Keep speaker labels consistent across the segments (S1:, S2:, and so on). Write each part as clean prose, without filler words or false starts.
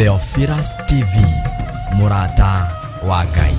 S1: Theophilus TV, mũrata wa Ngai.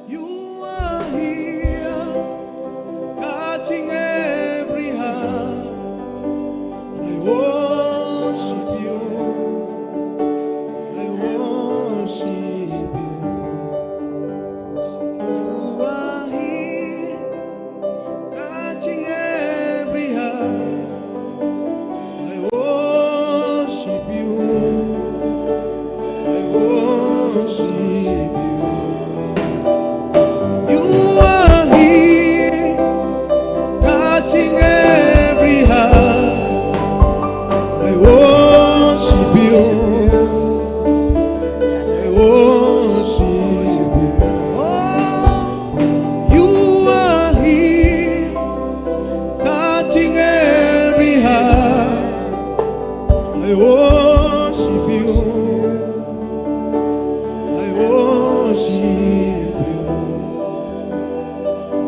S2: You are here, touching every heart. I worship you. I worship you. You are here, touching every heart. I worship you. I worship you. You are here, touching every heart. I worship you. I worship you. Oh, you are here, touching every heart. I worship you. I worship you.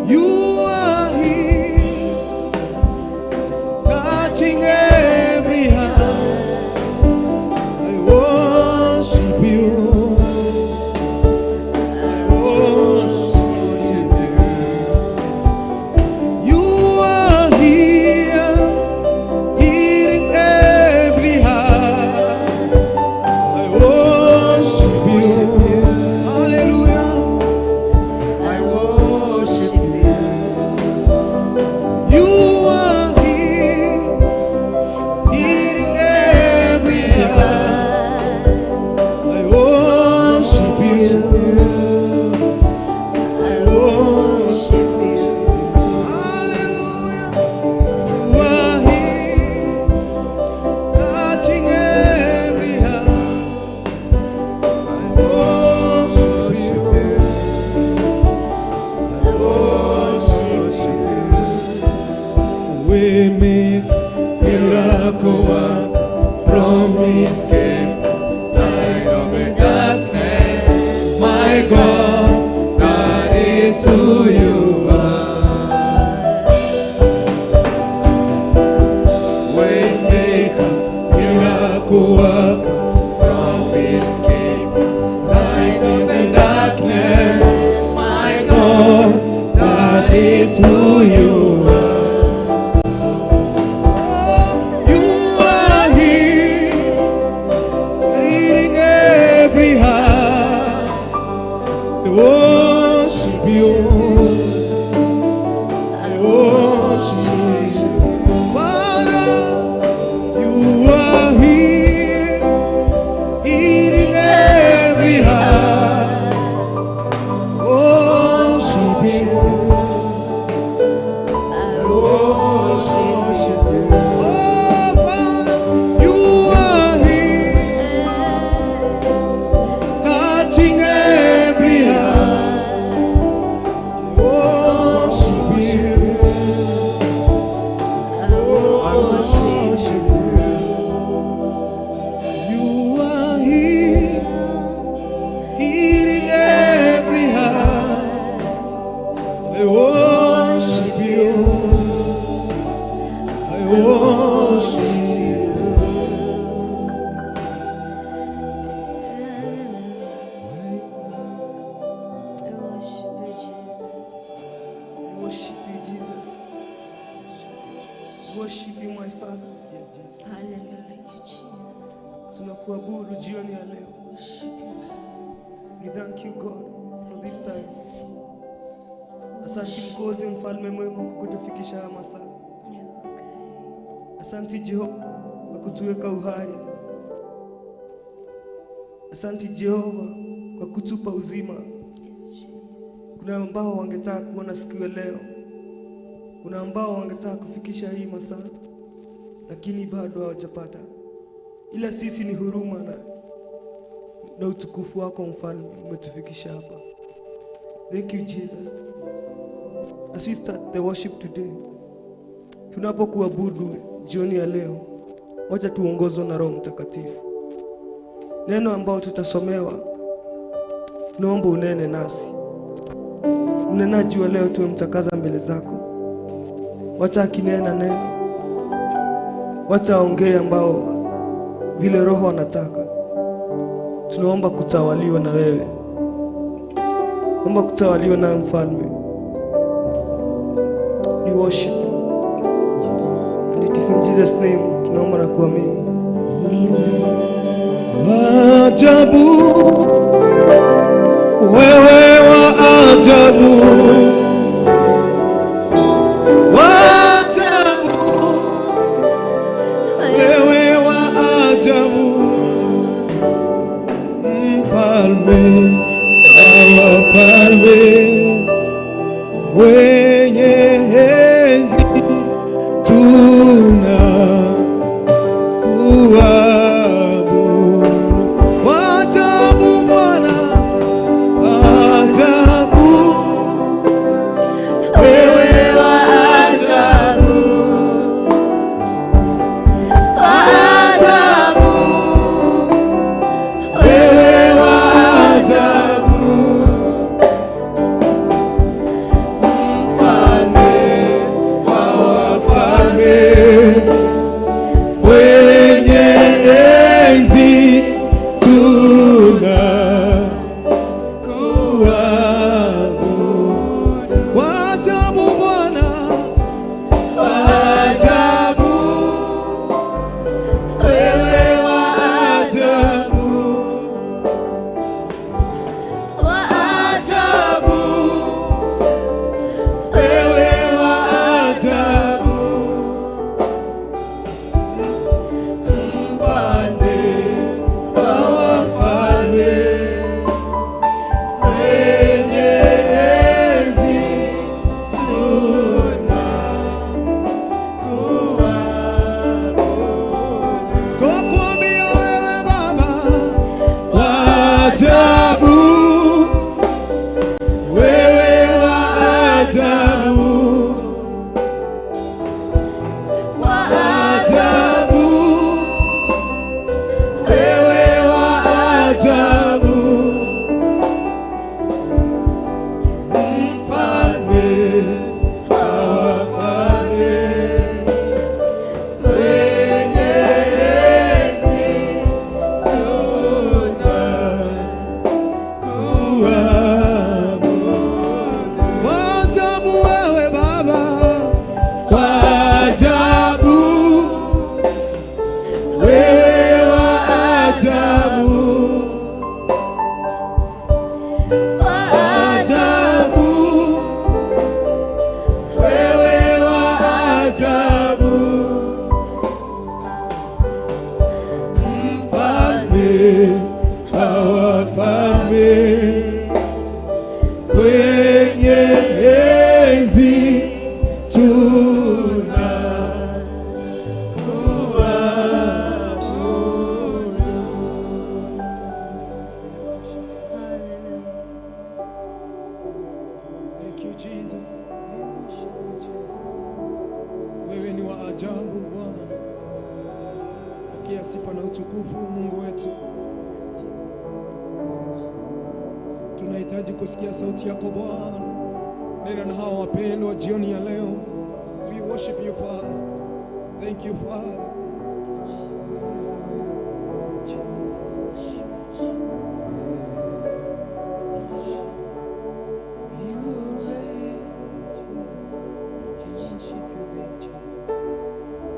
S2: You are here, touching every heart. I worship you. I worship you. You are here, healing every heart. I worship you. Hallelujah.
S3: I worship you.
S2: You are here, healing every heart. I worship you.
S3: I worship you.
S2: Hallelujah. You are here, touching every heart. I worship you.
S3: I worship you.
S2: We make miracle worker, promise keeper, light of the darkness. My God, that is who you are. Waymaker, miracle worker, promise keeper, light of the darkness. My God, that is who you are. You are here, leading every heart. I worship you. I worship you. Father, you are here, healing every heart. Worship you. Worship you, my Father.
S4: Yes, Jesus.
S3: Hallelujah. Thank you, Jesus.
S2: Tunakuabudu jioni ya leo.
S3: Worship you.
S2: We thank you, God, for this time.
S3: Yes.
S2: Asante Mkozi, mfalme mwema, kwa kutufikisha haya masaa. Asante Jehova kwa kutuweka uhai. Asante Jehova kwa kutupa uzima.
S3: Yes, Jesus.
S2: Kuna ambao wangetaka kuona siku ya leo. Kuna ambao wangetaka kufikisha hii masaa, lakini bado hawajapata. Ila sisi ni huruma na utukufu wako mfalme umetufikisha hapa. Thank you, Jesus. As we start the worship today, tunapokuabudu jioni ya leo, wacha tuongozwe na Roho Mtakatifu. Neno ambao tutasomewa, tunaomba unene nasi. Mnenaji wa leo tumemtakaza mbele zako. Wacha akinena neno, wacha aongee ambao vile Roho anataka. Tunaomba kutawaliwa na wewe. Omba kutawaliwa na mfalme. We worship you. And it is in Jesus' name tunaomba na kuamini.
S4: Ajabu, wewe wa ajabu, ajabu, wewe wa ajabu, mfalme wa wafalme, mwenye enzi, tunakuabudu. Ajabu Bwana, ajabu, wewe wa ajabu, ajabu, wewe wa ajabu, mfalme wa wafalme, mwenye enzi, tunakuabudu. Ajabu Bwana, ajabu, wewe wa ajabu, ajabu, wewe wa ajabu, mfalme wa wafalme, mwenye enzi, tunakuabudu. Twakuambia wewe Baba, ajabu, wewe wa ajabu, ajabu, wewe wa ajabu, mfalme wa wafalme, mwenye enzi, tunakuabudu. Ajabu wewe Baba, ajabu, wewe wa ajabu, ajabu, wewe wa ajabu, mfalme wa wafalme, mwenye enzi, tunakuabudu. Thank you, Jesus. Wewe ni wa ajabu Bwana. Pokea sifa na utukufu Mungu wetu. Tunahitaji kusikia sauti yako Bwana. Nena na hawa wapendwa jioni ya leo. We worship you, Father. Thank you, Father.
S2: You reign, Jesus. We worship you, Jesus.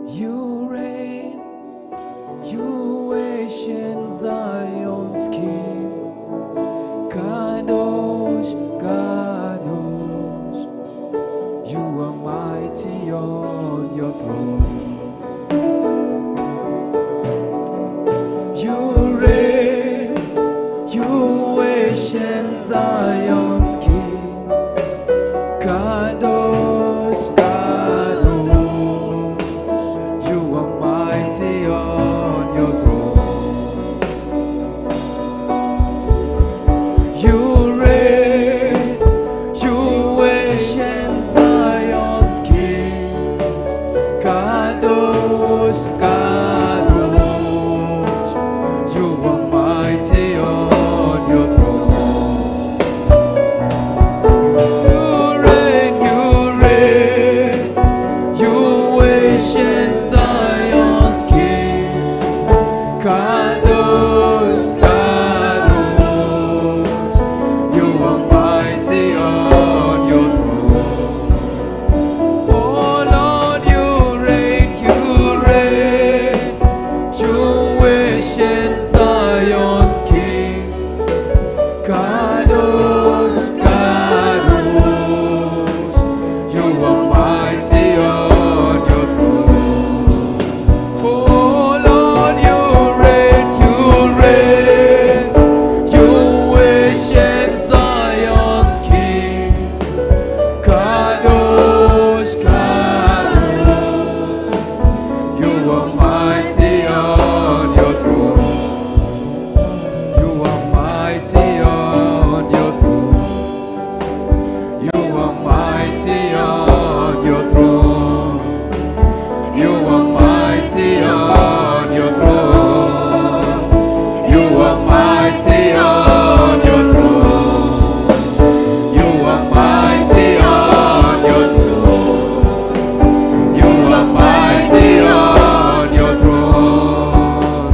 S4: You reign, you ancient Zion's King. Kadosh, Kadosh, you are mighty on your throne. You reign, you ancient Zion's King. Kadosh, Kadosh, you are mighty on your throne. You reign, you ancient Zion's King. Kadosh, Kadosh, you are mighty on your throne. You reign, you ancient Zion's King. Kadosh, Kadosh, you are mighty on your throne. Oh Lord, you reign, you ancient Zion's King. Kadosh, Kadosh, you are mighty on your throne. Oh Lord, you reign, you ancient Zion's King. Kadosh, Kadosh, you are mighty on your throne. You are mighty on your throne. You are mighty on your throne. You are mighty on your throne. You are mighty on your throne. You are mighty on your throne. You are mighty on your throne.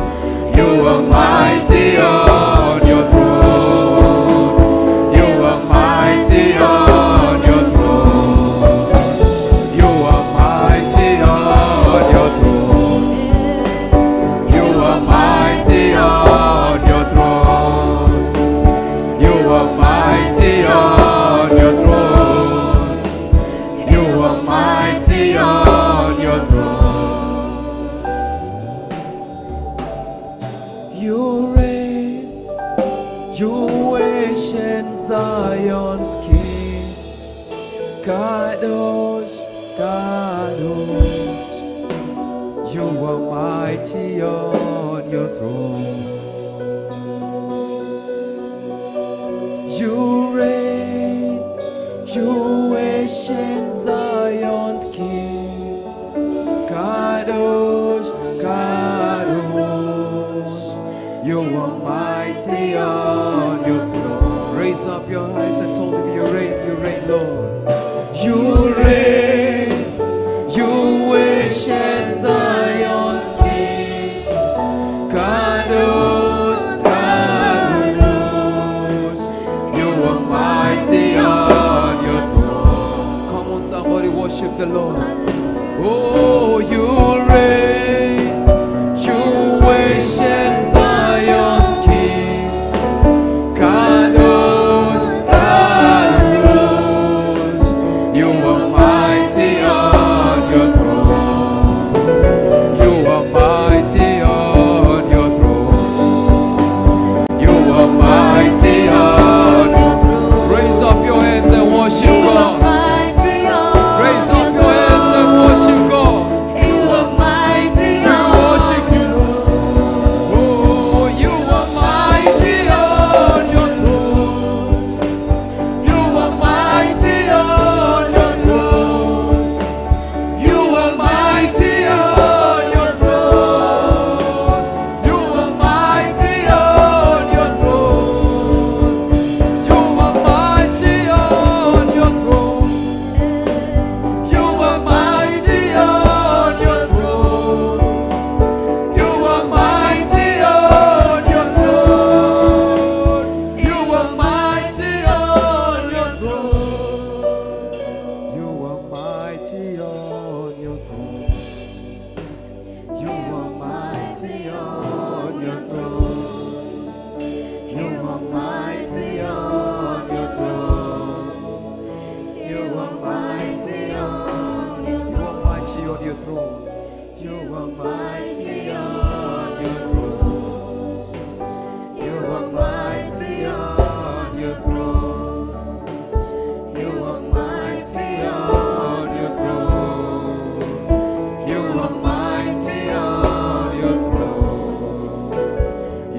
S4: You are mighty on your throne. You are mighty on your throne. You are mighty on your throne. You are mighty on your throne. You are mighty on your throne. You are mighty on your throne. You reign, you ancient Zion's King. Kadosh, Kadosh, you are mighty on your throne. You reign, you ancient Zion's King. Kadosh, Kadosh, you are mighty on your throne. Raise up your eyes and tell him you reign, Lord. You reign, you ancient Zion's King. Kadosh, Kadosh, you are mighty on your throne. Come on, somebody worship the Lord. Oh, you reign, you ancient Zion's King. Kadosh, Kadosh, your throne. You are mighty on your throne. You are mighty on your throne. You are mighty on your throne. You are mighty on your throne.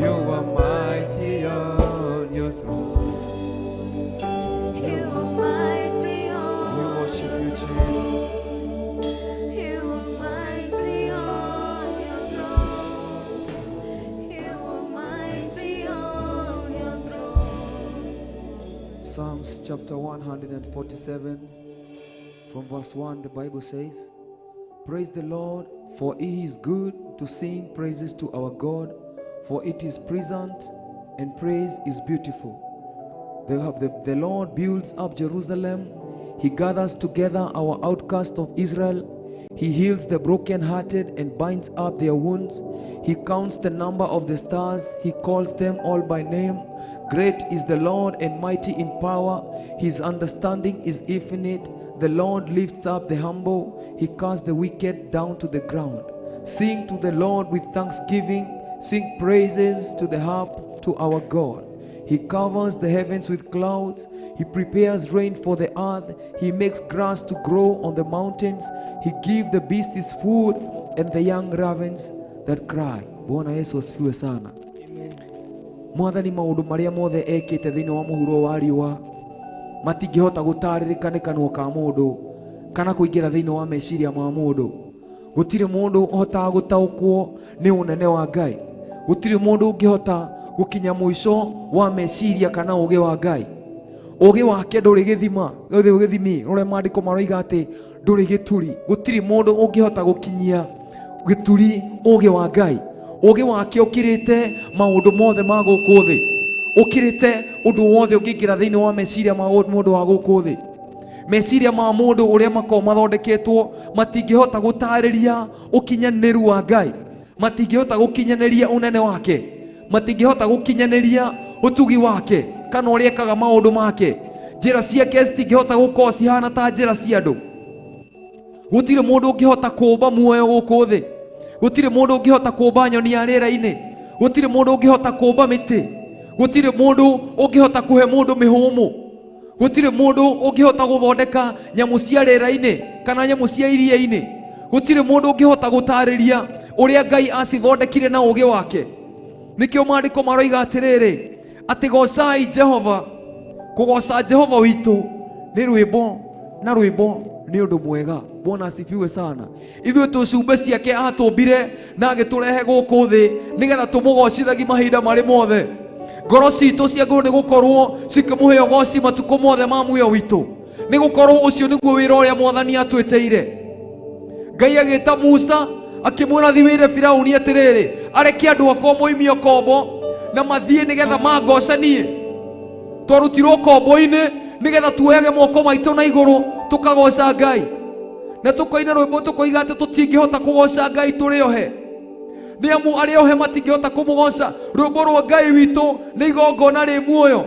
S4: You are mighty on your throne.
S3: You are mighty on
S4: We worship you, Jesus.
S3: You are mighty on your throne. You are mighty on your throne.
S4: Psalms chapter 147, from verse 1, the Bible says, Praise the Lord, for he is good, to sing praises to our God, for it is pleasant and praise is beautiful. The Lord builds up Jerusalem. He gathers together our outcasts of Israel. He heals the brokenhearted and binds up their wounds. He counts the number of the stars. He calls them all by name. Great is the Lord and mighty in power. His understanding is infinite. The Lord lifts up the humble. He casts the wicked down to the ground. Sing to the Lord with thanksgiving. Sing praises to the harp to our God. He covers the heavens with clouds. He prepares rain for the earth. He makes grass to grow on the mountains. He gives the beasts his food and the young ravens that cry. Bwana Yesu asifiwe sana.
S2: Amen.
S4: Mwathani maũndũ marĩa mothe ekĩte thĩinĩ wa mũhuro wa riũa matingĩhota gũtarĩrĩka nĩ kanua ka mũndũ kana kũingĩra thĩinĩ wa meciria ma mũndũ. Gũtirĩ mũndũ ũhotaga gũtaũkwo nĩ ũnene wa Ngai. Gũtirĩ mũndũ ũngĩhota gũkinya mũico wa meciria kana ũũgĩ wa Ngai. Ũũgĩ wake ndũrĩ gĩthima, ndũrĩ gĩthimi, ũrĩa maandĩko maroiga atĩ ndũrĩ gĩturi. Gũtirĩ mũndũ ũngĩhota gũkinyia gĩturi ũũgĩ wa Ngai. Ũũgĩ wake ũkĩrĩte maũndũ mothe ma gũkũ thĩ, ũkĩrĩte ũndũ wothe ũngĩingĩra thĩinĩ wa meciria ma mũndũ wa gũkũ thĩ. Meciria ma mũndũ ũrĩa makoragwo mathondeketwo matingĩhota gũtarĩria ũkinyanĩru wa Ngai, matingĩhota gũkinyanĩria ũnene wake, matingĩhota gũkinyanĩria ũtugi wake kana ũrĩa ekaga maũndũ make. Njĩra ciake citingĩhota gũkorwo cihana ta njĩra cia andũ. Gũtirĩ mũndũ ũngĩhota kũũmba muoyo gũkũ thĩ. Gũtirĩ mũndũ ũngĩhota kũũmba nyoni ya rĩera-inĩ. Gũtirĩ mũndũ ũngĩhota kũũmba mĩtĩ. Gũtirĩ mũndũ ũngĩhota kũhe mũndũ mĩhũmũ. Gũtirĩ mũndũ ũngĩhota gũthondeka nyamũ cia rĩera-inĩ kana nyamũ cia iria-inĩ. Gũtirĩ mũndũ ũngĩhota gũtarĩria ũrĩa Ngai acithondekire na ũũgĩ wake. Nĩkĩo maandĩko maroiga atĩrĩrĩ, atĩ gocai Jehova. Kũgoca Jehova witũ nĩ rwĩmbo na rwĩmbo nĩ ũndũ mwega. Bwana asifiwe sana. Ithuĩ twĩ ciũmbe ciake atũmbire na agĩtũrehe gũkũ thĩ nĩgetha tũmũgocithagie mahinda marĩ mothe. Ngoro citũ ciagĩrĩirwo nĩ gũkorwo cikĩmũhe ũgoci matukũ mothe ma muoyo witũ, nĩ gũkorwo ũcio nĩguo wĩra ũrĩa Mwathani atwĩtĩire. Ngai agĩta Musa akĩmwĩra thiĩ wĩre Firaũni atĩrĩrĩ, areke andũ akwa moimie ũkombo na mathiĩ nĩgetha mangocanie. Twarutirwo ũkombo-inĩ nĩgetha tuoyage moko maitũ na igũrũ tũkagoca Ngai na tũkoina rwĩmbo tũkoiga atĩ tũtingĩhota kũgoca Ngai tũrĩ ohe, nĩ amu arĩa ohe matingĩhota kũmũgoca. Rwĩmbo rwa Ngai witũ nĩ igongona rĩ muoyo.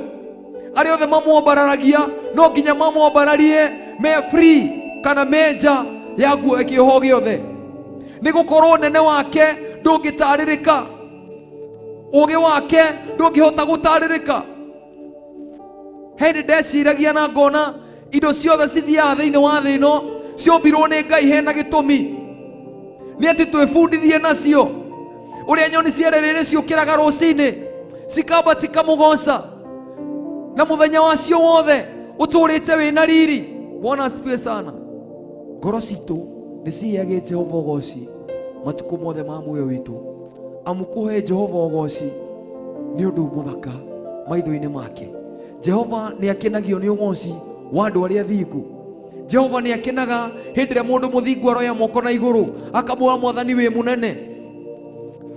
S4: Arĩa othe mamwambararagia no nginya mamwambararie me free kana me nja ya nguo kĩoho gĩothe, nĩ gũkorwo ũnene wake ndũngĩtarĩrĩka, ũũgĩ wake ndũngĩhota gũtarĩrĩka. Hĩndĩ ndeciragia na ngona indo ciothe cithiaga thĩinĩ wa thĩ ĩno ciũmbirwo nĩ Ngai hena gĩtũmi, nĩ atĩ twĩbundithie nacio. Ũrĩa nyoni cia rĩera-inĩ ciũkĩraga rũcinĩ cikamba cikamũgoca, na mũthenya wacio wothe ũtũrĩte wĩna riri. Bwana asifiwe sana. Ngoro citũ nĩ ciheage Jehova ũgoci matukũ mothe ma muoyo witũ, amu kũhe Jehova ũgoci nĩ ũndũ mũthaka maitho-inĩ make. Jehova nĩ akenagio nĩ ũgoci wa andũ arĩa athingu. Jehova nĩ akenaga hĩndĩ ĩrĩa mũndũ mũthingu aroya moko na igũrũ akamwĩra Mwathani wĩ mũnene.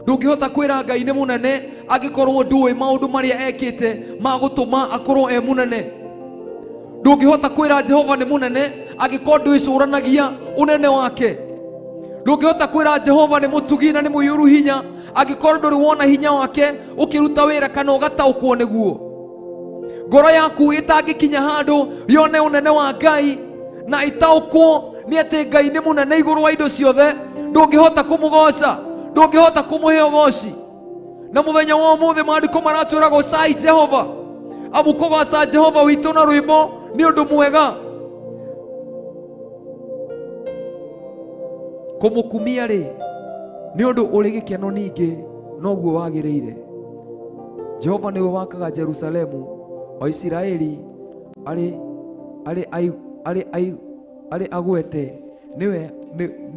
S4: Ndũngĩhota kwĩra Ngai nĩ mũnene angĩkorwo ndũĩ maũndũ marĩa ekĩte ma gũtũma akorwo e mũnene. Ndũngĩhota kwĩra Jehova nĩ mũnene angĩkorwo ndwĩcũranagia ũnene wake. Ndũngĩhota kwĩra Jehova nĩ mũtugi na nĩ mũiyũru hinya angĩkorwo ndũrĩ wona hinya wake ũkĩruta wĩra kana ũgataũkwo nĩguo. Ngoro yaku ĩtangĩkinya handũ yone ũnene wa Ngai na ĩtaũkwo Nĩ atĩ Ngai nĩ mũnene igũrũ wa indo ciothe, ndũngĩhota kũmũgoca, ndũngĩhota kũmũhe ũgoci. Na mũthenya wa ũmũthĩ maandĩko maratwĩra gocai Jehova, amu kũgoca Jehova witũ na rwĩmbo nĩ ũndũ mwega. Kũmũkumia rĩ nĩ ũndũ ũrĩ gĩkeno ningĩ noguo wagĩrĩire. Jehova nĩwe wakaga Jerusalemu, o Isiraeli arĩ arĩ ai- arĩ ai- arĩ agwete, nĩwe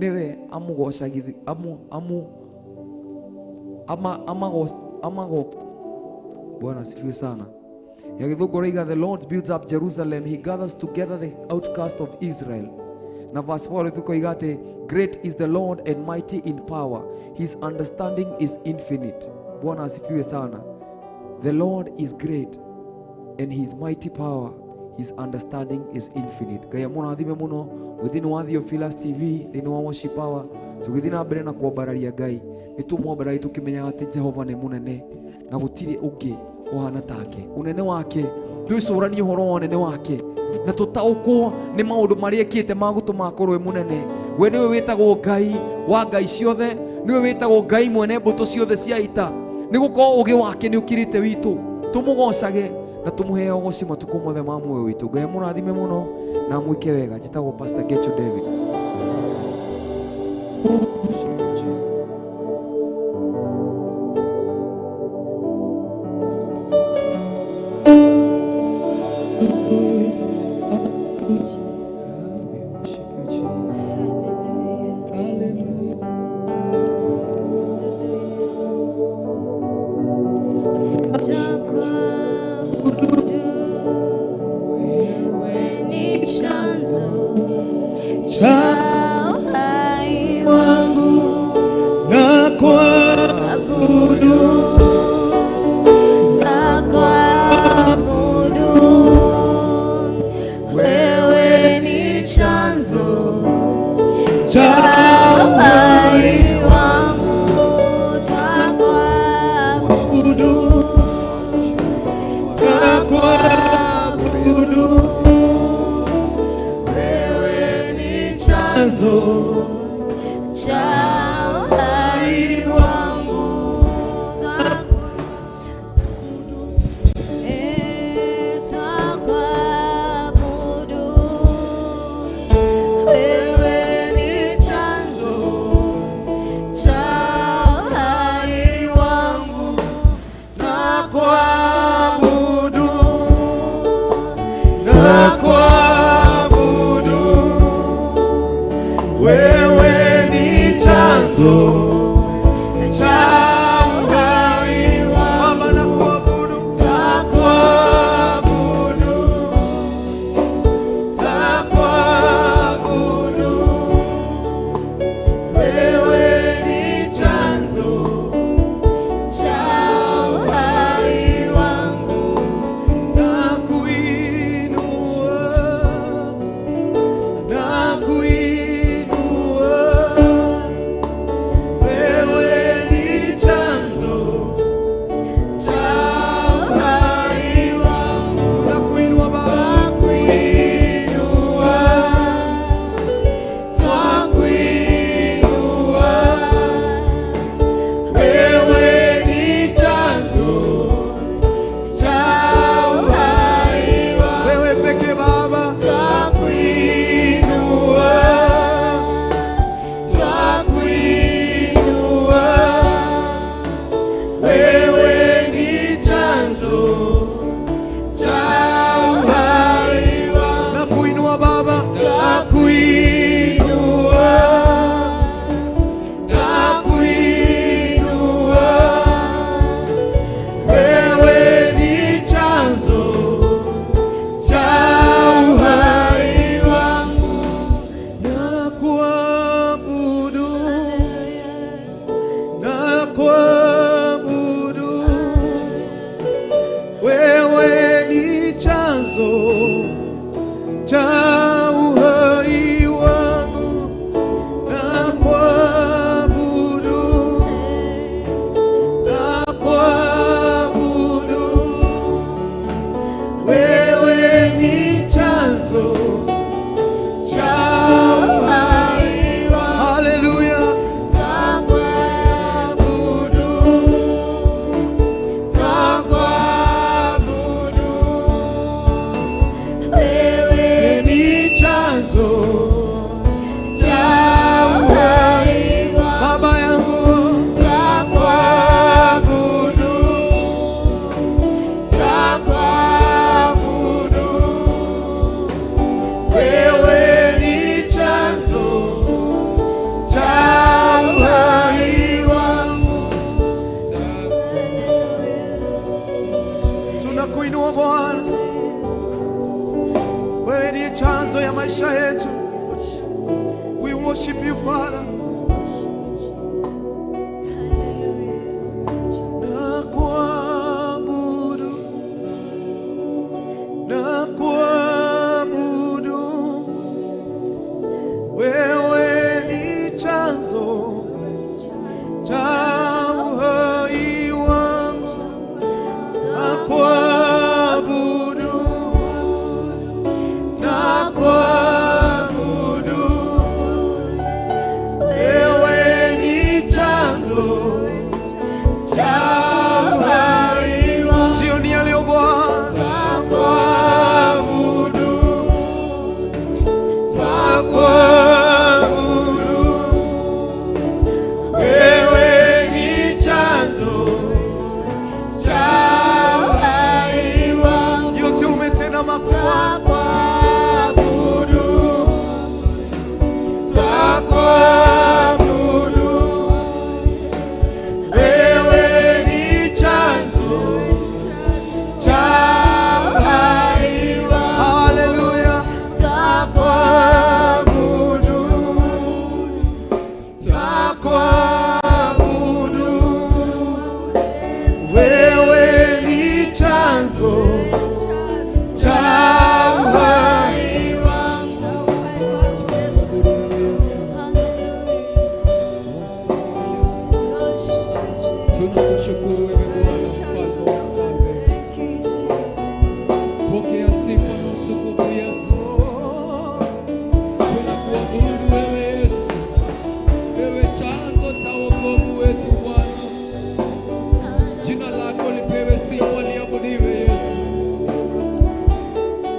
S4: nĩwe amũgocagithi amu amu ama amago amago. Bwana asifiwe sana. Ya Gĩthũngũ raiga, the Lord builds up Jerusalem, he gathers together the outcast of Israel. Na verse 4 ĩkoiga atĩ great is the Lord and mighty in power, his understanding is infinite. Bwana asifiwe sana. The Lord is great and his mighty power, his understanding is infinite. Ngai amũrathime mũno thĩinĩ wa Theophilus TV, thĩinĩ wa Worship Hour, tũgĩthiĩ na mbere na kwambararia Ngai. Nĩ tũmwambararia tũkĩmenyaga atĩ Jehova nĩ mũnene na gũtirĩ ũngĩ ũhana take. Ũnene wake, twĩcũranie ũhoro wa ũnene wake na tũtaũkwo nĩ maũndũ marĩa ekĩte ma gũtũma akorwo e mũnene. We nĩwe wĩtagwo Ngai wa ngai ciothe, nĩwe wĩtagwo Ngai mwene mbũtũ ciothe cia ita. Nĩ gũkorwo ũgĩ wake nĩ ũkĩrĩte witũ. Tũmũgocage na tũmũhe ũgoci matukũ mothe ma muoyo witũ. Ngai amũrathime mũno na amwĩke wega. Njĩtagwo Pastor Gecho David. We worship you, Jesus.
S3: Hallelujah. Wewe ni chanzo cha uhai wangu,
S5: na kuabudu,
S3: na kuabudu. Wewe ni chanzo cha uhai wangu, twakuabudu, twakuabudu. Wewe ni chanzo cha uhai wangu, twakuabudu. Wewe ni chanzo cha uhai wangu,
S5: nakuabudu, nakuabudu. Wewe ni chanzo cha uhai wangu. Baba, nakuabudu, nakuabudu, nakuabudu. Wewe ni chanzo
S3: cha uhai wangu.
S5: Nakuinua, nakuinua, worship you, Father. Nakuabudu, nakuabudu. Wewe ni chanzo cha uhai wangu. Nakuabudu, nakuabudu. Wewe ni chanzo cha uhai wangu. Jioni ya leo Bwana, nakuabudu, nakuabudu. Wewe ni chanzo cha uhai wangu. Yote umetenda makuu. Nakuabudu, nakuabudu. Wewe ni chanzo cha uhai wangu. Haleluya. Nakuabudu, nakuabudu. Wewe ni chanzo cha uhai wangu.
S4: Tunakushukuru wewe Bwana, mfalme wa wafalme. Pokea sifa na utukufu Yesu. Tunakuabudu wewe Yesu, wewe chanzo cha wokovu wetu Bwana. Jina lako lipewe sifa, liabudiwe Yesu.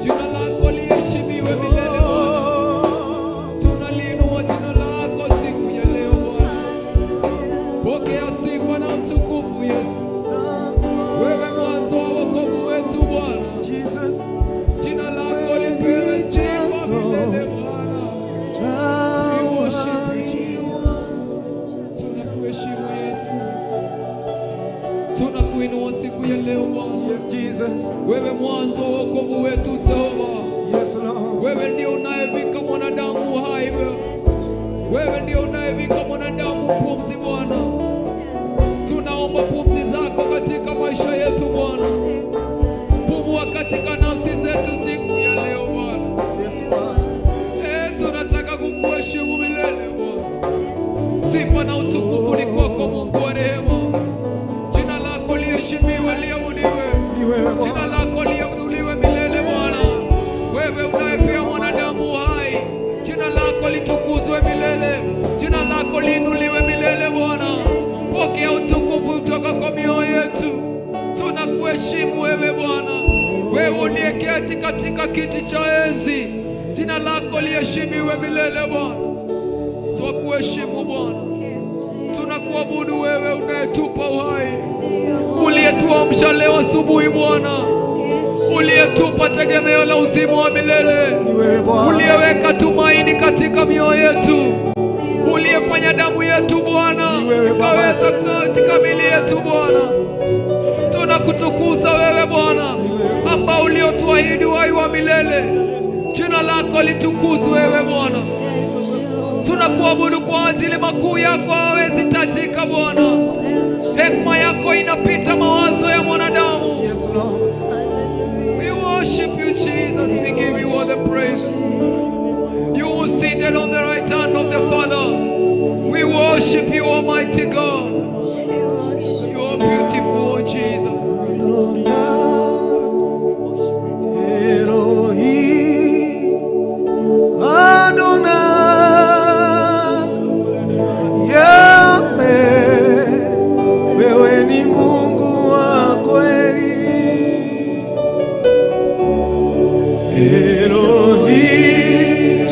S4: Jina lako liheshimiwe milele Bwana. Tunaliinua jina lako siku ya leo Bwana. Pokea sifa na utukufu Yesu. Wewe mwanzo wa wokovu wetu Bwana.
S5: Jesus,
S4: Jina lako lipewe sifa milele Bwana. We worship you, Jesus. Tunakuheshimu Yesu. Tunakuinua siku ya leo Bwana.
S5: Yes, Jesus.
S4: Wewe mwanzo wa wokovu wetu Jehova.
S5: Yes, Lord.
S4: Wewe ndio unayevika mwanadamu uhai wewe. Wewe ndio unayevika mwanadamu pumzi Bwana. Tunaomba pumzi zako katika maisha yetu Bwana. Pumua katika nafsi zetu siku ya leo Bwana.
S5: Yes, Father.
S4: Eh, tunataka kukuheshimu milele Bwana. Sifa na utukufu ni kwako Mungu wa rehema. Jina lako liheshimiwe, liabudiwe.
S5: Ni wewe
S4: Jina
S5: Bwana.
S4: lako liabudiwe milele Bwana. Wewe unayepea mwanadamu uhai, jina lako litukuzwe milele, jina lako liinuliwe milele Bwana. Pokea utukufu kutoka kwa mioyo yetu. Tunakuheshimu wewe Bwana, wewe uliyeketi katika kiti cha enzi, jina lako liheshimiwe milele Bwana. Twakuheshimu Bwana, tunakuabudu wewe unayetupa uhai, uliyetuamsha leo asubuhi Bwana, uliyetupa tegemeo la uzima wa milele,
S5: Ni wewe Bwana.
S4: uliyeweka tumaini katika mioyo yetu, uliyefanya damu yetu Bwana
S5: wewe Baba.
S4: ikaweza katika miili yetu Bwana. Tunakutukuza wewe Bwana, ambao uliotuahidi uhai wa milele. Jina lako litukuzwe wewe Bwana. Tunakuabudu kwa ajili makuu yako hawezi tajika Bwana. Hekima yako inapita mawazo ya mwanadamu.
S5: Yes, Lord.
S4: We worship you, Jesus. We give you all the praises. You who seated on the right hand of the Father. We worship you, Almighty God. You are beautiful, Jesus.
S5: Elohim, Adonai, Yahweh, wewe ni Mungu wa kweli. Elohim,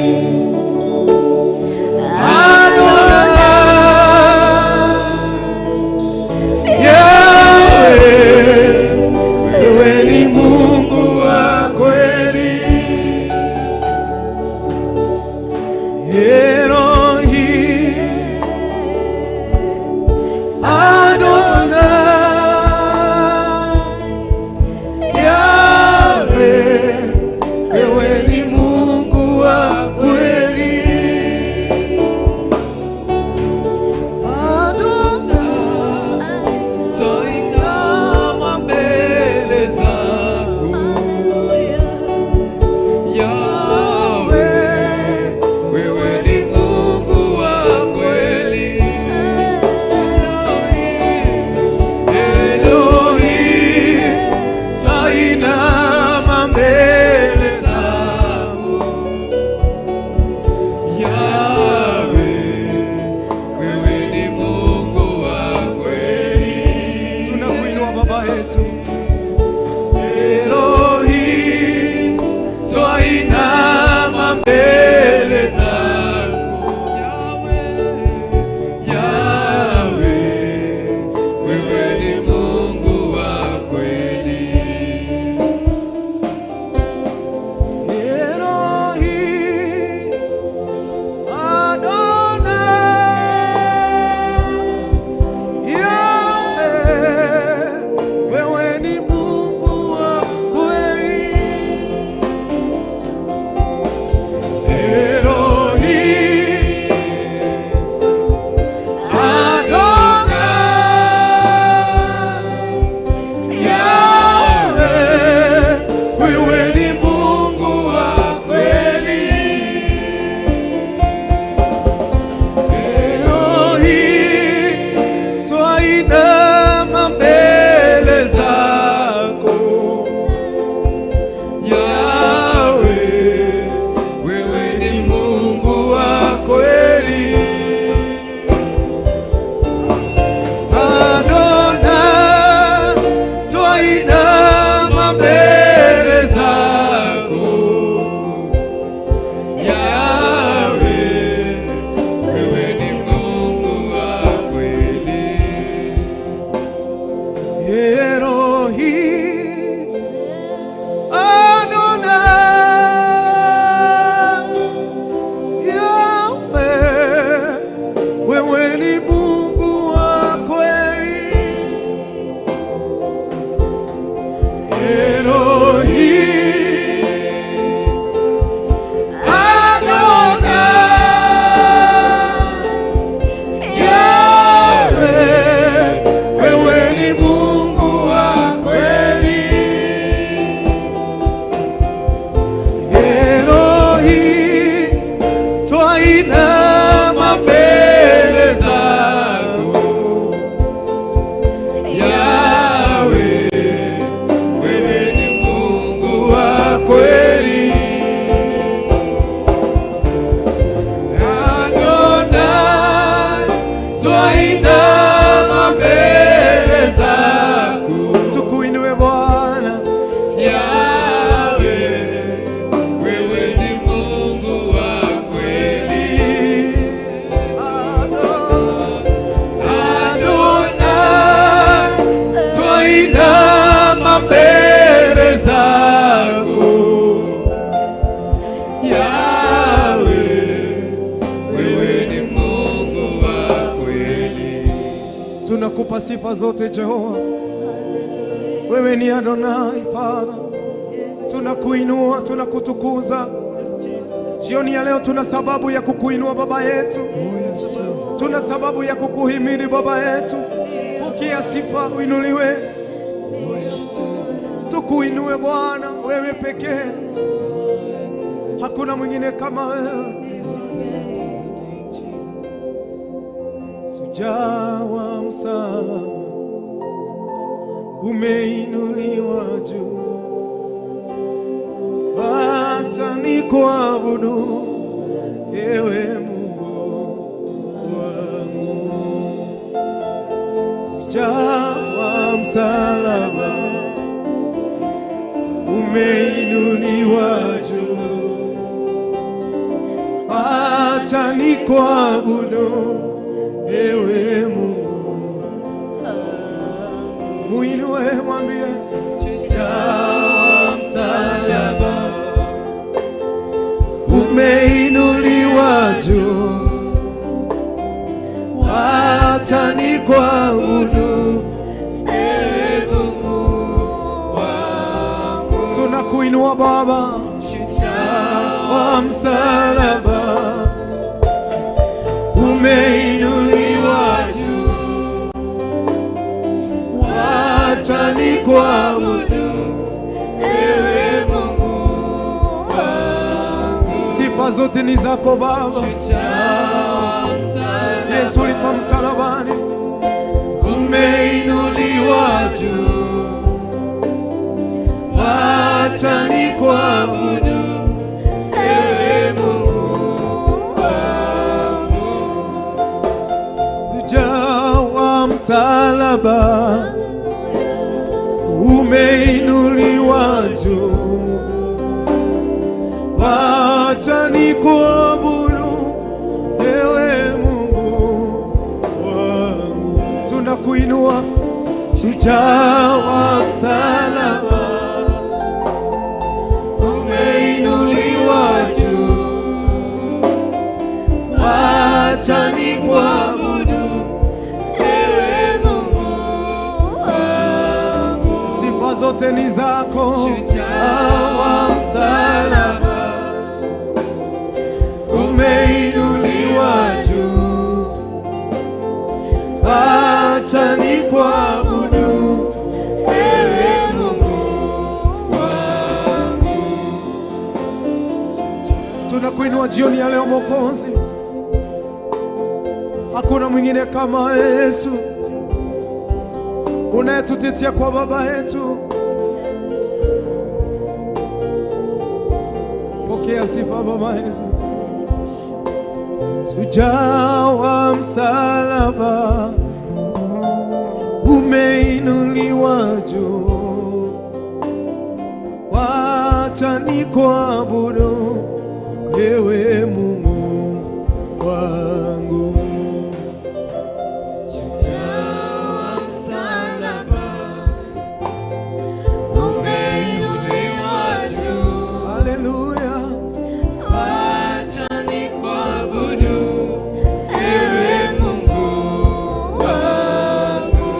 S5: Tunakupa sifa zote Jehova. Wewe ni Adonai Father. Tunakuinua, tunakutukuza. Jioni ya leo tuna sababu ya kukuinua Baba yetu. Tuna sababu ya kukuhimidi Baba yetu. Pokea sifa, uinuliwe. Tukuinue Bwana, wewe pekee. Hakuna mwingine kama wewe. Shujaa wa msalaba, umeinuliwa juu. Acha nikuabudu ewe Mungu wangu. Shujaa wa msalaba, umeinuliwa juu. Acha nikuabudu ewe Mungu. Muinue, mwambie shujaa wa msalaba, umeinuliwa juu. Acha nikuabudu
S3: ewe Mungu wangu.
S5: Tunakuinua Baba,
S3: Shujaa
S5: wa msalaba, umeinuliwa juu. Acha nikuabudu
S3: ewe Mungu wangu.
S5: Sifa zote ni zako Baba.
S3: Shujaa wa msalaba,
S5: Yesu ulifa msalabani, umeinuliwa juu. Acha nikuabudu
S3: ewe Mungu wangu.
S5: Shujaa wa msalaba, umeinuliwa juu. Acha nikuabudu ewe Mungu wangu. Tunakuinua shujaa wa msalaba,
S3: Umeinuliwa juu.
S5: Acha nikuabudu
S3: ewe Mungu wangu.
S5: Sifa zote ni zako,
S3: Shujaa
S5: wa msalaba, umeinuliwa juu. Acha nikuabudu
S3: ewe Mungu wangu.
S5: Tunakuinua jioni ya leo Mwokozi. Hakuna mwingine kama Yesu unayetutetea kwa Baba yetu. Pokea sifa Baba yetu. Shujaa wa msalaba, umeinuliwa juu. Wacha nikuabudu ewe Mungu wangu.
S3: Shujaa wa msalaba, umeinuliwa juu.
S5: Haleluya.
S3: Acha nikuabudu ewe Mungu wangu.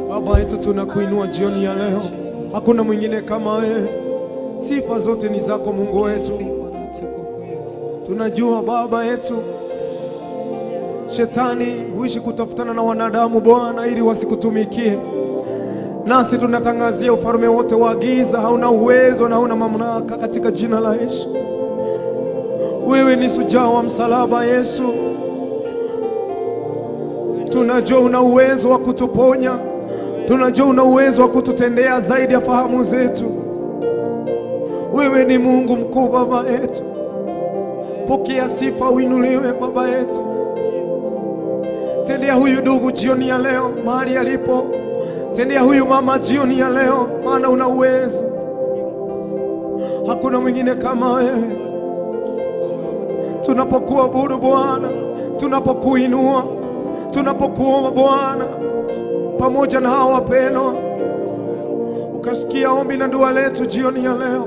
S5: Baba yetu, tunakuinua jioni ya leo. Hakuna mwingine kama wewe. Sifa zote ni zako Mungu wetu. Tunajua Baba yetu, shetani huishi kutafutana na wanadamu Bwana ili wasikutumikie. Nasi tunatangazia ufalme wote wa giza hauna uwezo na hauna mamlaka katika jina la Yesu. Wewe ni shujaa wa msalaba Yesu. Tunajua una uwezo wa kutuponya. Tunajua una uwezo wa kututendea zaidi ya fahamu zetu. Wewe ni Mungu mkuu Baba yetu. Pokea sifa, uinuliwe Baba yetu. Tendea huyu ndugu jioni ya leo mahali alipo. Tendea huyu mama jioni ya leo, maana una uwezo. Hakuna mwingine kama wewe. Tunapokuabudu Bwana, tunapokuinua, tunapokuomba Bwana, pamoja na hawa wapendwa, ukasikia ombi na dua letu jioni ya leo.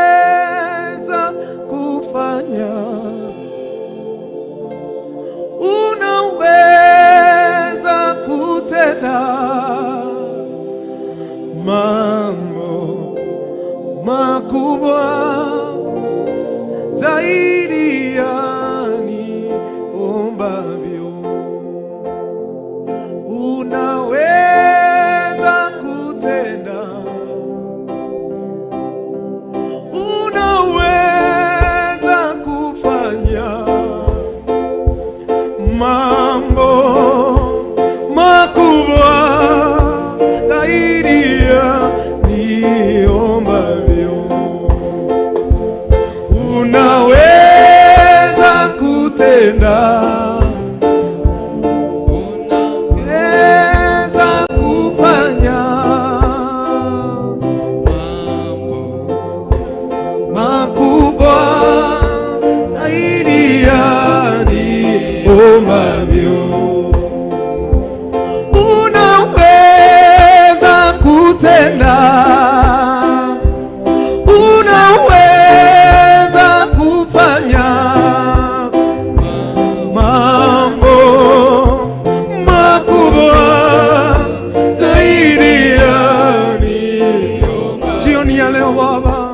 S5: Unaweza kufanya zaidi ya niombavyo. Unaweza kutenda, unaweza kufanya mambo makubwa zaidi ya niombavyo. Unaweza kutenda, unaweza kufanya makubwa zaidi ya niombavyo. Unaweza kutenda, unaweza kufanya mambo makubwa zaidi ya niombavyo. Jioni ya leo Baba,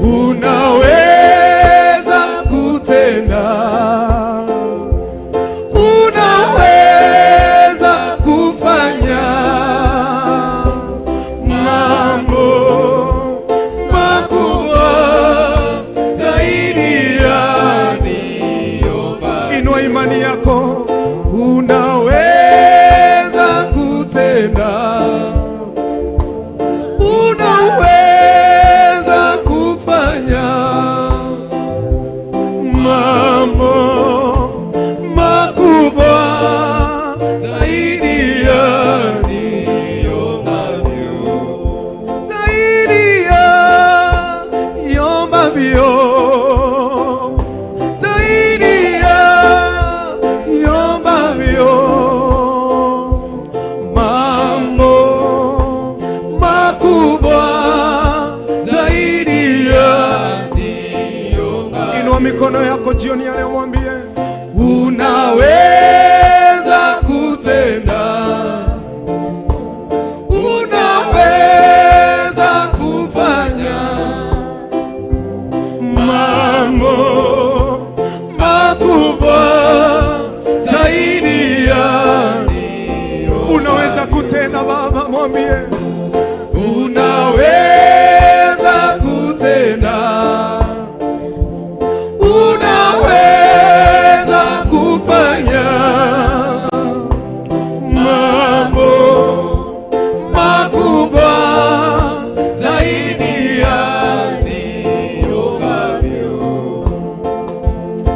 S5: unaweza kutenda, unaweza kufanya mambo makubwa zaidi ya niombavyo. Inua imani yako, unaweza kutenda, unaweza kufanya mambo makubwa zaidi ya niombavyo, zaidi ya niombavyo, zaidi ya niombavyo, mambo makubwa zaidi ya. Inua mikono yako jioni ya leo, mwambie unaweza kutenda, unaweza kufanya mambo makubwa zaidi ya. Unaweza kutenda Baba, mwambie unaweza kutenda, unaweza kufanya mambo makubwa zaidi ya niombavyo,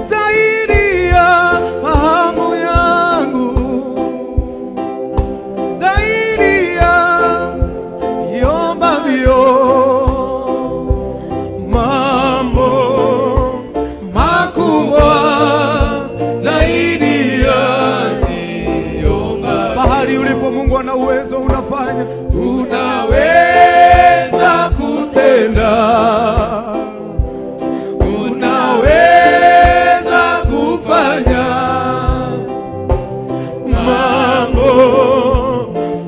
S5: zaidi ya fahamu yangu, zaidi ya niombavyo, mambo makubwa zaidi ya niombavyo. Pahali ulipo Mungu ana uwezo, unafanya, unaweza kutenda, unaweza kufanya mambo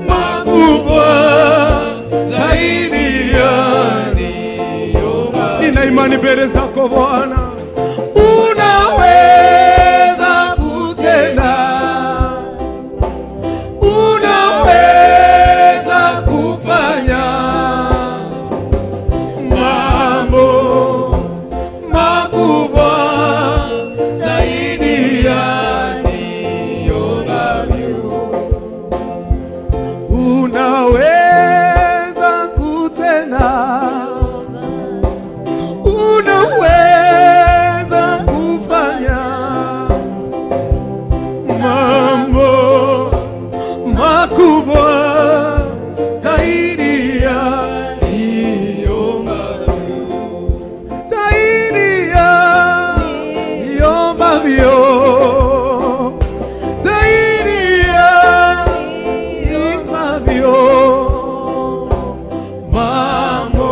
S5: makubwa zaidi ya niombavyo. Nina imani mbele zako Bwana, unaweza kutenda, unaweza kufanya mambo makubwa zaidi ya niombavyo. Unaweza kutenda, unaweza kufanya mambo makubwa zaidi ya niombavyo, zaidi ya niombavyo, zaidi ya niombavyo, mambo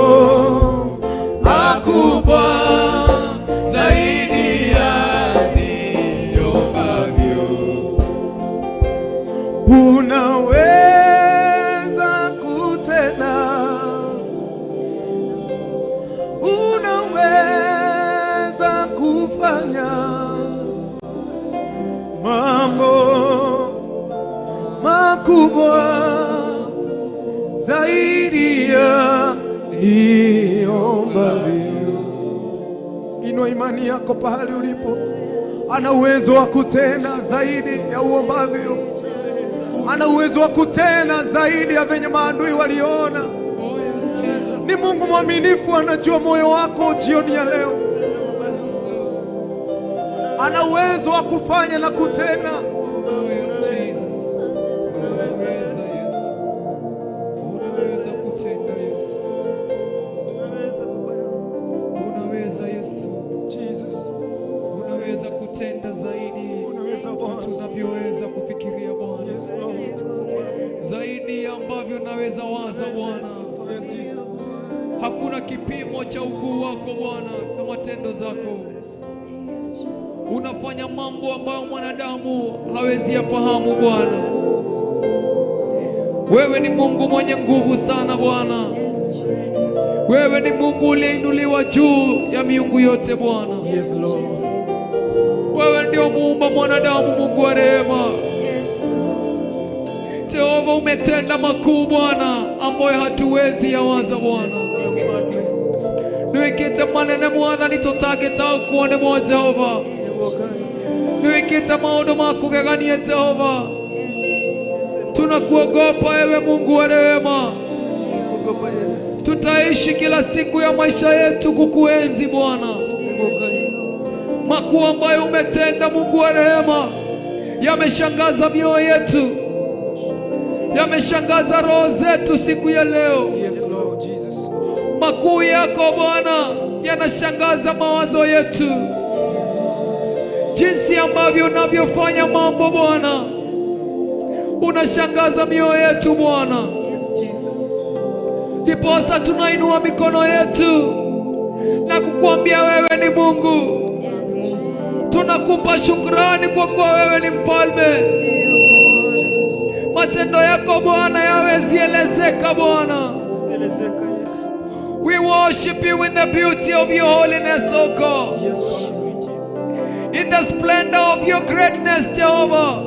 S5: makubwa. makubwa zaidi ya niombavyo. Inua imani yako pahali ulipo. Ana uwezo wa kutenda zaidi ya uombavyo. Ana uwezo wa kutenda zaidi ya venye maadui waliona.
S4: Oh yes, Jesus.
S5: Ni Mungu mwaminifu, anajua moyo wako jioni ya leo. Ana uwezo wa kufanya na kutenda.
S4: Oh yes, Jesus. Unaweza Yesu. Unaweza kutenda Yesu.
S2: Unaweza Baba yangu.
S4: Unaweza Yesu.
S5: Jesus,
S4: Unaweza kutenda zaidi
S5: unaweza Bwana.
S4: tunavyoweza kufikiria Bwana.
S5: Yes, Lord.
S4: Zaidi ya ambavyo naweza waza Bwana.
S5: Yes, Jesus.
S4: Hakuna kipimo cha ukuu wako Bwana, cha matendo zako. Unafanya mambo ambayo mwanadamu hawezi yafahamu Bwana. Wewe ni Mungu mwenye nguvu sana Bwana. Wewe ni Mungu uliyeinuliwa juu ya miungu yote Bwana.
S5: Yes, Lord.
S4: Wewe ndio muumba mwanadamu, Mungu wa rehema. Jehova, umetenda makuu Bwana ambayo hatuwezi yawaza Bwana.
S2: Ndio mfalme.
S4: Niwikite manene mwathani tutangĩtaũkwo nĩmo Jehova. Niwikite maũndũ ma kũgegania Jehova. Tunakuogopa ewe Mungu wa rehema.
S2: Ogopa Yesu.
S4: Tutaishi kila siku ya maisha yetu kukuenzi Bwana. Makuu ambayo umetenda Mungu wa rehema yameshangaza mioyo yetu, yameshangaza roho zetu siku ya leo.
S5: Yes, Lord Jesus.
S4: Makuu yako Bwana yanashangaza mawazo yetu, jinsi ambavyo unavyofanya mambo Bwana, unashangaza mioyo yetu Bwana. Ndiposa tunainua mikono yetu na kukuambia wewe ni Mungu. Tunakupa shukrani kwa kuwa wewe ni mfalme. Matendo yako Bwana yawezi elezeka Bwana.
S2: Elezeka Yesu.
S4: We worship you in the beauty of your holiness, O God.
S5: Yes, Father.
S4: In the splendor of your greatness, Jehovah.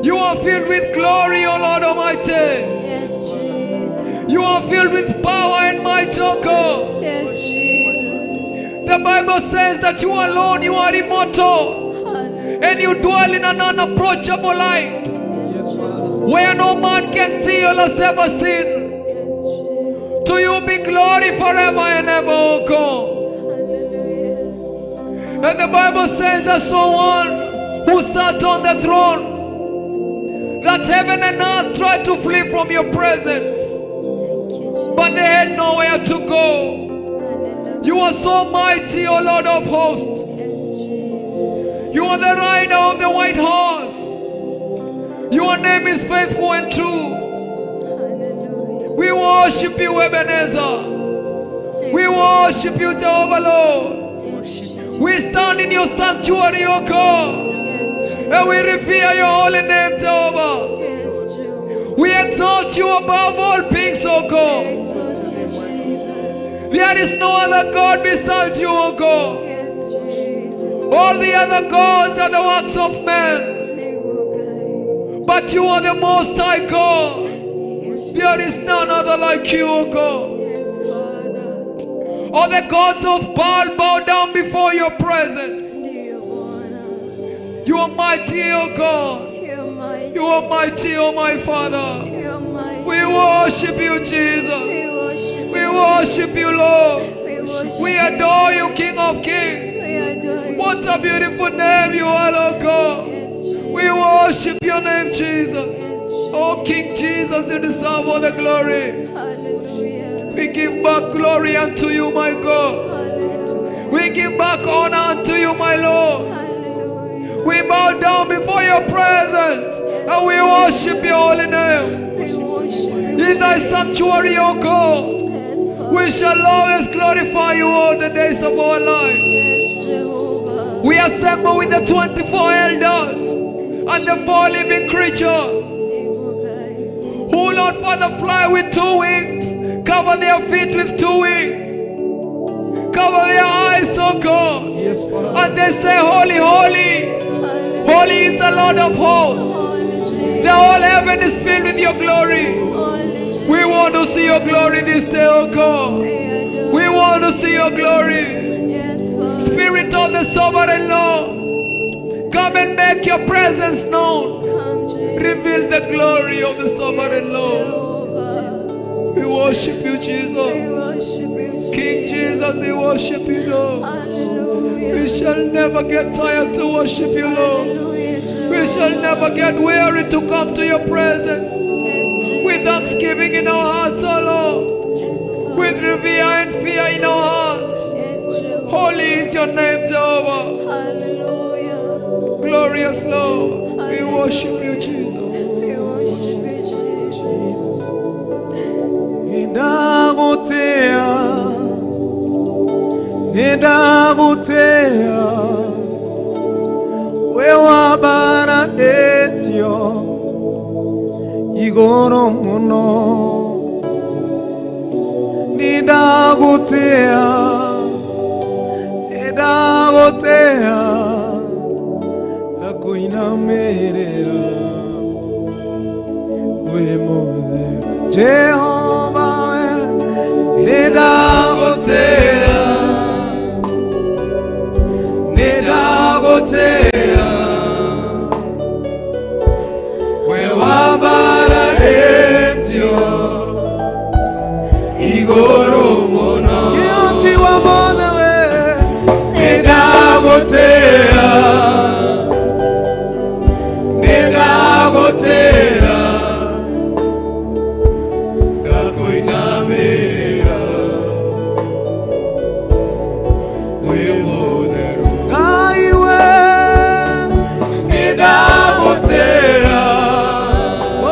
S4: You are filled with glory, O Lord Almighty.
S3: Yes, Jesus.
S4: You are filled with power and might, O God.
S3: Yes, Jesus.
S4: The Bible says that you alone, you are immortal,
S3: Hallelujah.
S4: and you dwell in an unapproachable light,
S5: Yes, Father.
S4: where no man can see or has ever seen.
S3: Yes, Jesus.
S4: To you be glory forever and ever, O God.
S3: Hallelujah.
S4: And the Bible says, I saw one who sat on the throne, that heaven and earth tried to flee from your presence,
S3: Thank you, Jesus.
S4: but they had nowhere to go.
S3: Hallelujah.
S4: You are so mighty, O Lord of hosts.
S3: Yes, Jesus.
S4: You are the rider of the white horse. Your name is faithful and true.
S3: Hallelujah.
S4: We worship you, Ebenezer. We worship you, Jehovah Lord.
S3: Yes, Jesus.
S4: We stand in your sanctuary, O God,
S3: Yes, Jesus.
S4: and we revere your holy name, Jehovah.
S3: Yes, Jehovah.
S4: We exalt you above all things, O God.
S3: Exalt you, Jesus.
S4: There is no other God beside you, O God.
S3: Yes, Jesus.
S4: All the other gods are the works of men, but you are the Most High God.
S3: Yes,
S4: There is none other like you, O God.
S3: yes, Father.
S4: All the gods of Baal bow down before your presence.
S3: Ndiyo Bwana.
S4: You are mighty, O God.
S3: You're mighty.
S4: You are mighty, O my Father.
S3: You're mighty.
S4: We worship you, Jesus.
S3: We worship
S4: We
S3: you.
S4: worship you, Lord.
S3: We worship
S4: We adore you, King of Kings.
S3: We adore you.
S4: What a beautiful name you are, O God.
S3: Yes, Jesus.
S4: We worship your name, Jesus.
S3: Yes, Jesus.
S4: Oh, King Jesus, you deserve all the glory.
S3: Hallelujah.
S4: We give back glory unto you, my God.
S3: Hallelujah.
S4: We give back honor unto you, my Lord.
S3: Hallelujah.
S4: We bow down before your presence and we worship your holy name.
S3: We worship you.
S4: In thy sanctuary, O God,
S3: Yes, Father.
S4: we shall always glorify you all the days of our life.
S3: Yes, Jehovah.
S4: We assemble with the 24 elders and the four living creatures who, Lord Father, fly with two wings, cover their feet with two wings, cover their eyes, O God.
S5: Yes, Father.
S4: And they say, Holy, holy, holy is the Lord of hosts.
S3: Holy Jesus.
S4: The whole heaven is filled with your glory. We want to see your glory this day, oh God. We want to see your glory. Spirit of the sovereign Lord, come and make your presence known. Reveal the glory of the sovereign Lord. We worship you, Jesus. King Jesus, we worship you, Lord. We shall never get tired to worship you, Lord. We shall never get weary to come to your presence. With thanksgiving in our hearts, O Lord. With revere and fear in our hearts. Holy is your name, Jehovah. Glorious Lord, we worship you, Jesus.
S3: We worship you, Jesus.
S5: Nĩndagũtĩĩa, nĩndagũtĩĩa, wĩ wambararĩtio igũrũ mũno. Nĩndagũtĩĩa, nĩndagũtĩĩa, ndakũinamĩrĩra wĩ mũtheru. Jehova we, nĩndagũtĩĩa, nĩndagũtĩĩa, wĩ wambararĩtio igũrũ mũno. Kĩhoti wa mothe we, nĩndagũtĩĩa, nĩndagũtĩĩa, ndakũinamĩrĩra wĩ mũtheru. Ngai we, nĩndagũtĩĩa,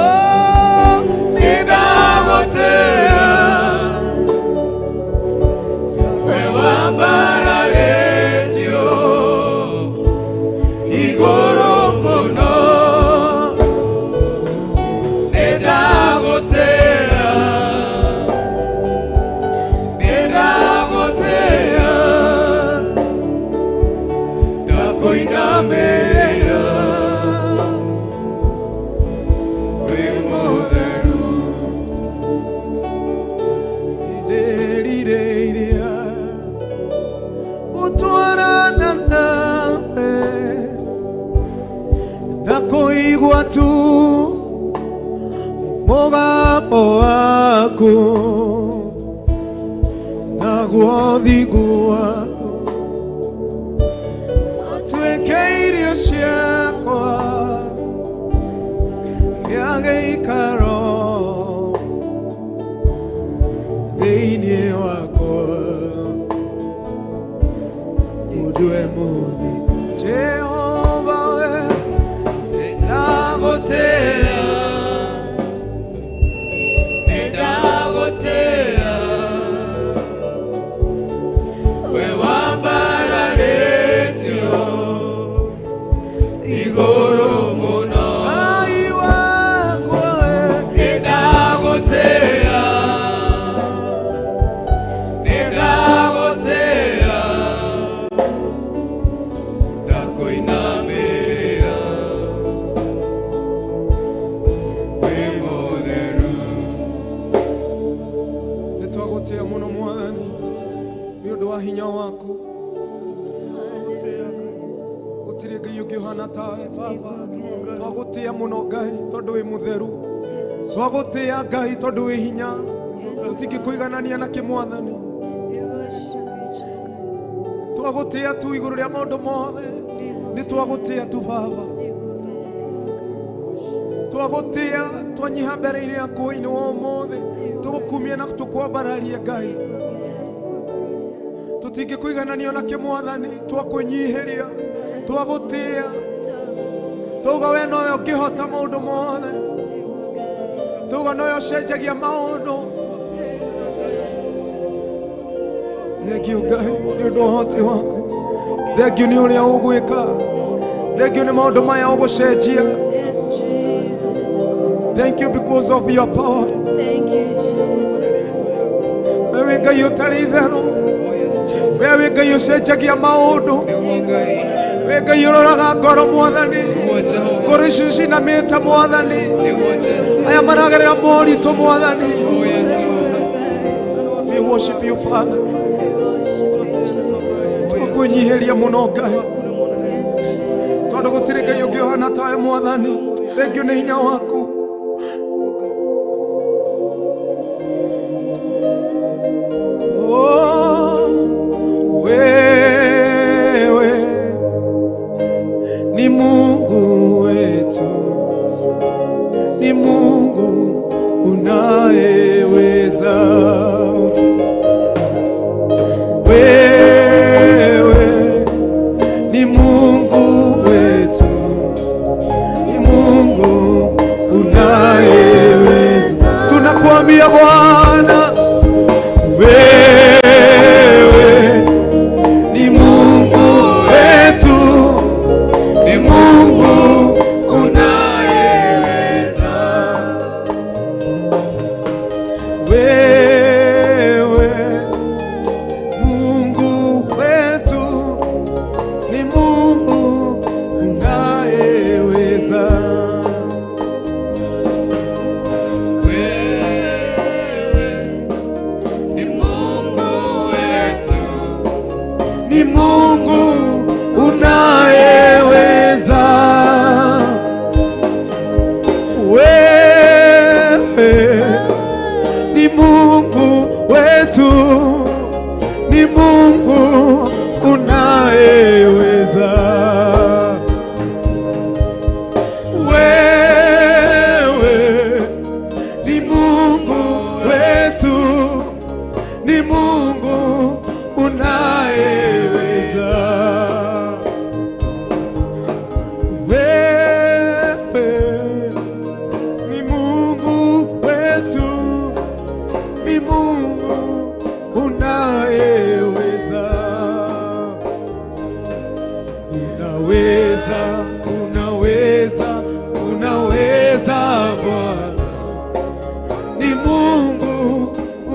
S5: oh, nĩndagũtĩĩa, wĩ wambararĩtio igũrũ mũno. Nĩndagũtĩĩa, nĩndagũtĩĩa, ndakũinamĩrĩra wĩ mũtheru. Nĩndĩrirĩirie gũtwarana nawe na kũigua tu mũgambo waku naguo thingu waku ũtuĩke irio ciakwa gĩa gĩikaro thĩinĩ wakwa ũndue mũthĩ. Jehova we, nĩndagũtĩĩa,
S4: Nĩndagũtĩĩa, wĩ wambararĩtio igũrũ mũno.
S5: Ngai wakwa we,
S4: Nĩndagũtĩĩa, nĩndagũtĩĩa, ndakũinamĩrĩra wĩ mũtheru.
S5: Nĩtwagũtĩĩa mũno Mwathani nĩ ũndũ wa hinya waku. Gũtirĩ Ngai ũngĩ ũhana tawe Baba. Twagũtĩĩa mũno Ngai tondũ wĩ mũtheru. Twagũtĩĩa Ngai tondũ wĩ hinya. Tũtingĩkũiganania na kĩ Mwathani. Twagũtĩĩa tu igũrũ rĩa maũndũ mothe. Nĩ twagũtĩĩa tu Baba. Twagũtĩĩa twanyiha mbere-inĩ yaku hwaĩ-inĩ wa ũmũthĩ. Tũgũkumia na tũkwambararia Ngai. Tũtingĩkũiganania na kĩ Mwathani. Twakwĩnyihĩria, twagũtĩĩa, tauga we nowe ũngĩhota maũndũ mothe. Tauga nowe ũcenjagia maũndũ. Thengiũ Ngai nĩ ũndũ wa ũhoti waku. Thengiũ nĩ ũrĩa ũgwĩka. Thengiũ nĩ maũndũ maya ũgũcenjia.
S3: Yes, Jesus.
S5: Thank you because of your power.
S3: Thank you, Jesus.
S5: Wewe Ngai ũtarĩ itherũ.
S4: Oh, yes, Jesus.
S5: Wewe Ngai ũcenjagia maũndũ.
S4: Nĩguo Ngai.
S5: We Ngai ũroraga ngoro Mwathani. Ngoro ici cinamĩte Mwathani. Aya maragerera moritũ Mwathani. We worship you, Father. Tũkwĩnyihĩria mũno Ngai, tondũ gũtirĩ Ngai ũngĩ ũhana tawe Mwathani. Thengiũ nĩ hinya waku. Oh, wewe ni Mungu wetu, ni Mungu unayeweza. Wewe ni Mungu wetu, ni Mungu unayeweza. Tunakuambia Bwana, wewe ni Mungu wetu, ni Mungu unayeweza. Wewe Mungu wetu, ni Mungu unayeweza. Ni Mungu unayeweza. Wewe ni Mungu wetu, ni Mungu unayeweza. Wewe ni Mungu wetu, ni Mungu unayeweza. Wewe ni Mungu wetu, ni Mungu unayeweza. Unaweza, unaweza, unaweza Bwana. Ni Mungu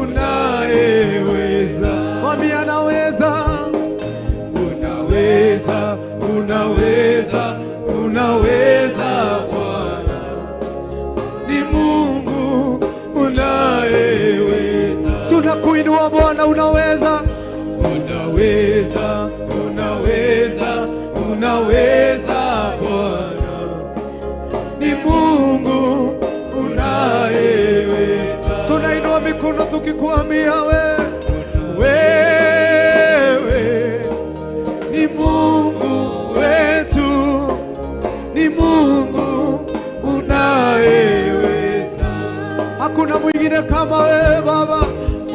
S5: unayeweza. Mwambie anaweza. Unaweza, unaweza, unaweza Bwana. Ni Mungu unayeweza. Tunakuinua Bwana, unaweza. Unaweza, unaweza, unaweza Bwana. Ni Mungu unayeweza. Tunainua mikono tukikuambia wewe ni Mungu wetu, ni Mungu unayeweza. Hakuna mwingine kama wewe Baba.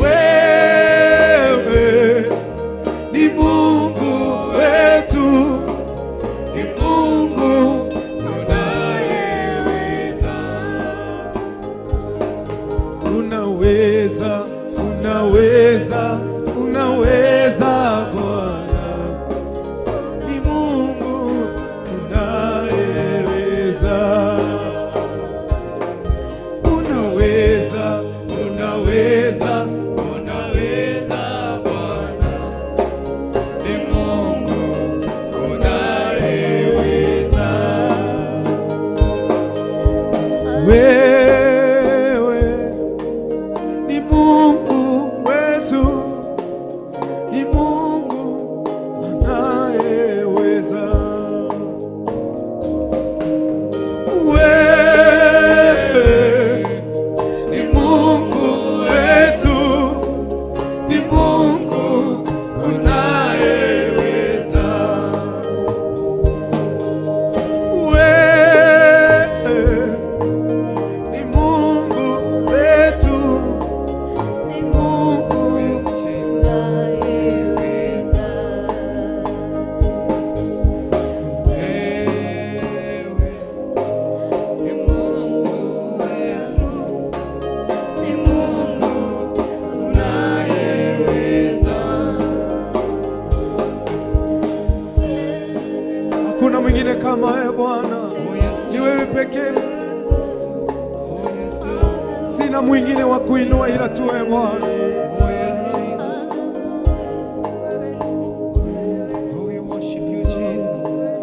S5: Wewe ni Mungu wetu, ni Mungu unayeweza. Unaweza, unaweza, unaweza Bwana. Ni Mungu unayeweza. Unaweza, unaweza, unaweza Bwana. Ni Mungu unayeweza. Wewe ni Mungu wetu, ni Mungu anayeweza. Wewe ni Mungu wetu, ni Mungu unayeweza. Wewe ni Mungu wetu,
S3: Ni
S5: Mungu
S3: unayeweza.
S4: Ni Mungu wetu,
S3: Ni Mungu
S4: unayeweza.
S5: Hakuna mwingine kama wewe Bwana, ni wewe pekee. Sina mwingine wa kuinua ila tu wewe Bwana.
S4: Oh yes, Jesus. Oh, we worship you, Jesus.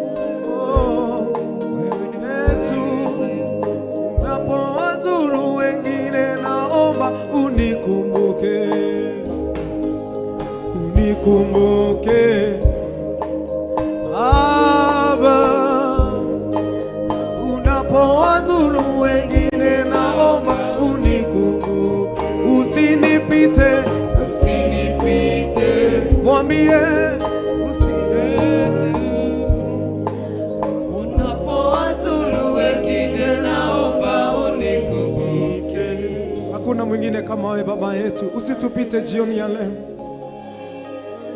S5: Unikumbuke Baba, unapowazuru wengine naomba unikumbuke, usinipite,
S4: Usinipite.
S5: Mwambie
S4: Unapowazuru wengine naomba unikumbuke.
S5: Hakuna mwingine kama wewe Baba yetu. Usitupite jioni ya leo,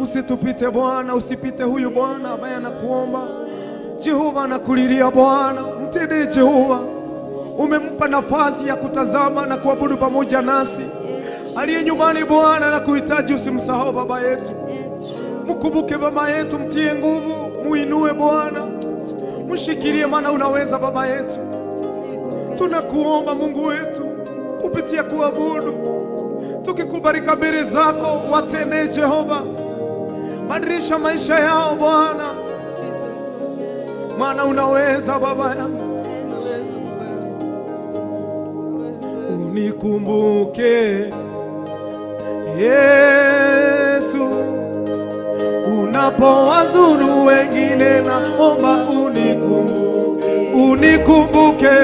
S5: usitupite Bwana, usipite huyu Bwana ambaye anakuomba. Jehova anakulilia Bwana, mtendee Jehova. Umempa nafasi ya kutazama na kuabudu pamoja nasi. Aliye nyumbani Bwana anakuhitaji, usimsahau Baba yetu. Mkumbuke Baba yetu, mtie nguvu, muinue Bwana, mshikilie, maana unaweza Baba yetu. Tunakuomba Mungu wetu kupitia kuabudu, tukikubarika mbele zako, watendee Jehova, badilisha maisha yao Bwana, maana unaweza Baba yangu. Unikumbuke Yesu, unapowazuru wengine naomba unikumbuke, unikumbuke,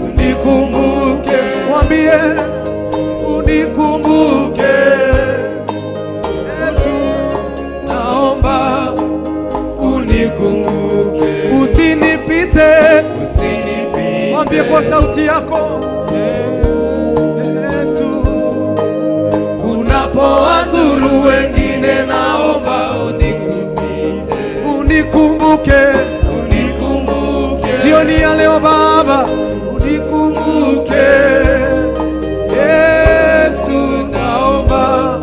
S5: unikumbuke, mwambie unikumbuke Yesu, naomba unikumbuke, usinipite,
S4: Usinipite.
S5: Mwambie kwa sauti yako Yesu, unapowazuru wengine naomba
S4: Usinipite.
S5: unikumbuke,
S4: Unikumbuke.
S5: jioni ya leo Baba, unikumbuke Yesu, naomba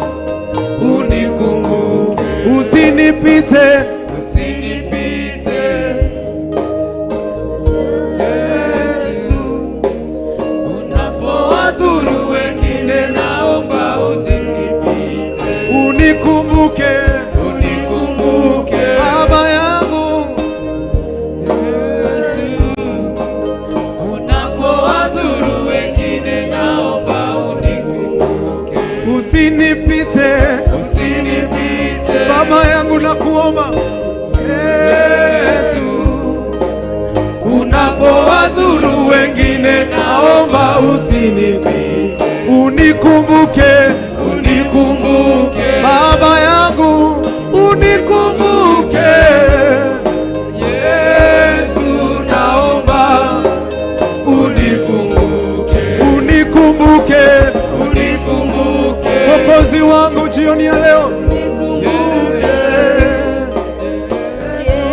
S5: unikumbuke, usinipite,
S4: Usinipite.
S5: Yesu,
S4: Unapowazuru wengine naomba usinipite.
S5: unikumbuke,
S4: Unikumbuke.
S5: Baba yangu,
S4: Unapowazuru wengine naomba unikumbuke.
S5: usinipite,
S4: Usinipite.
S5: Baba yangu nakuomba Yesu, unapowazuru wengine naomba usinipite, unikumbuke,
S4: Unikumbuke.
S5: Baba yangu, unikumbuke
S4: Yesu naomba unikumbuke.
S5: unikumbuke,
S4: Unikumbuke.
S5: Mwokozi wangu jioni ya leo.
S4: Unikumbuke. Yesu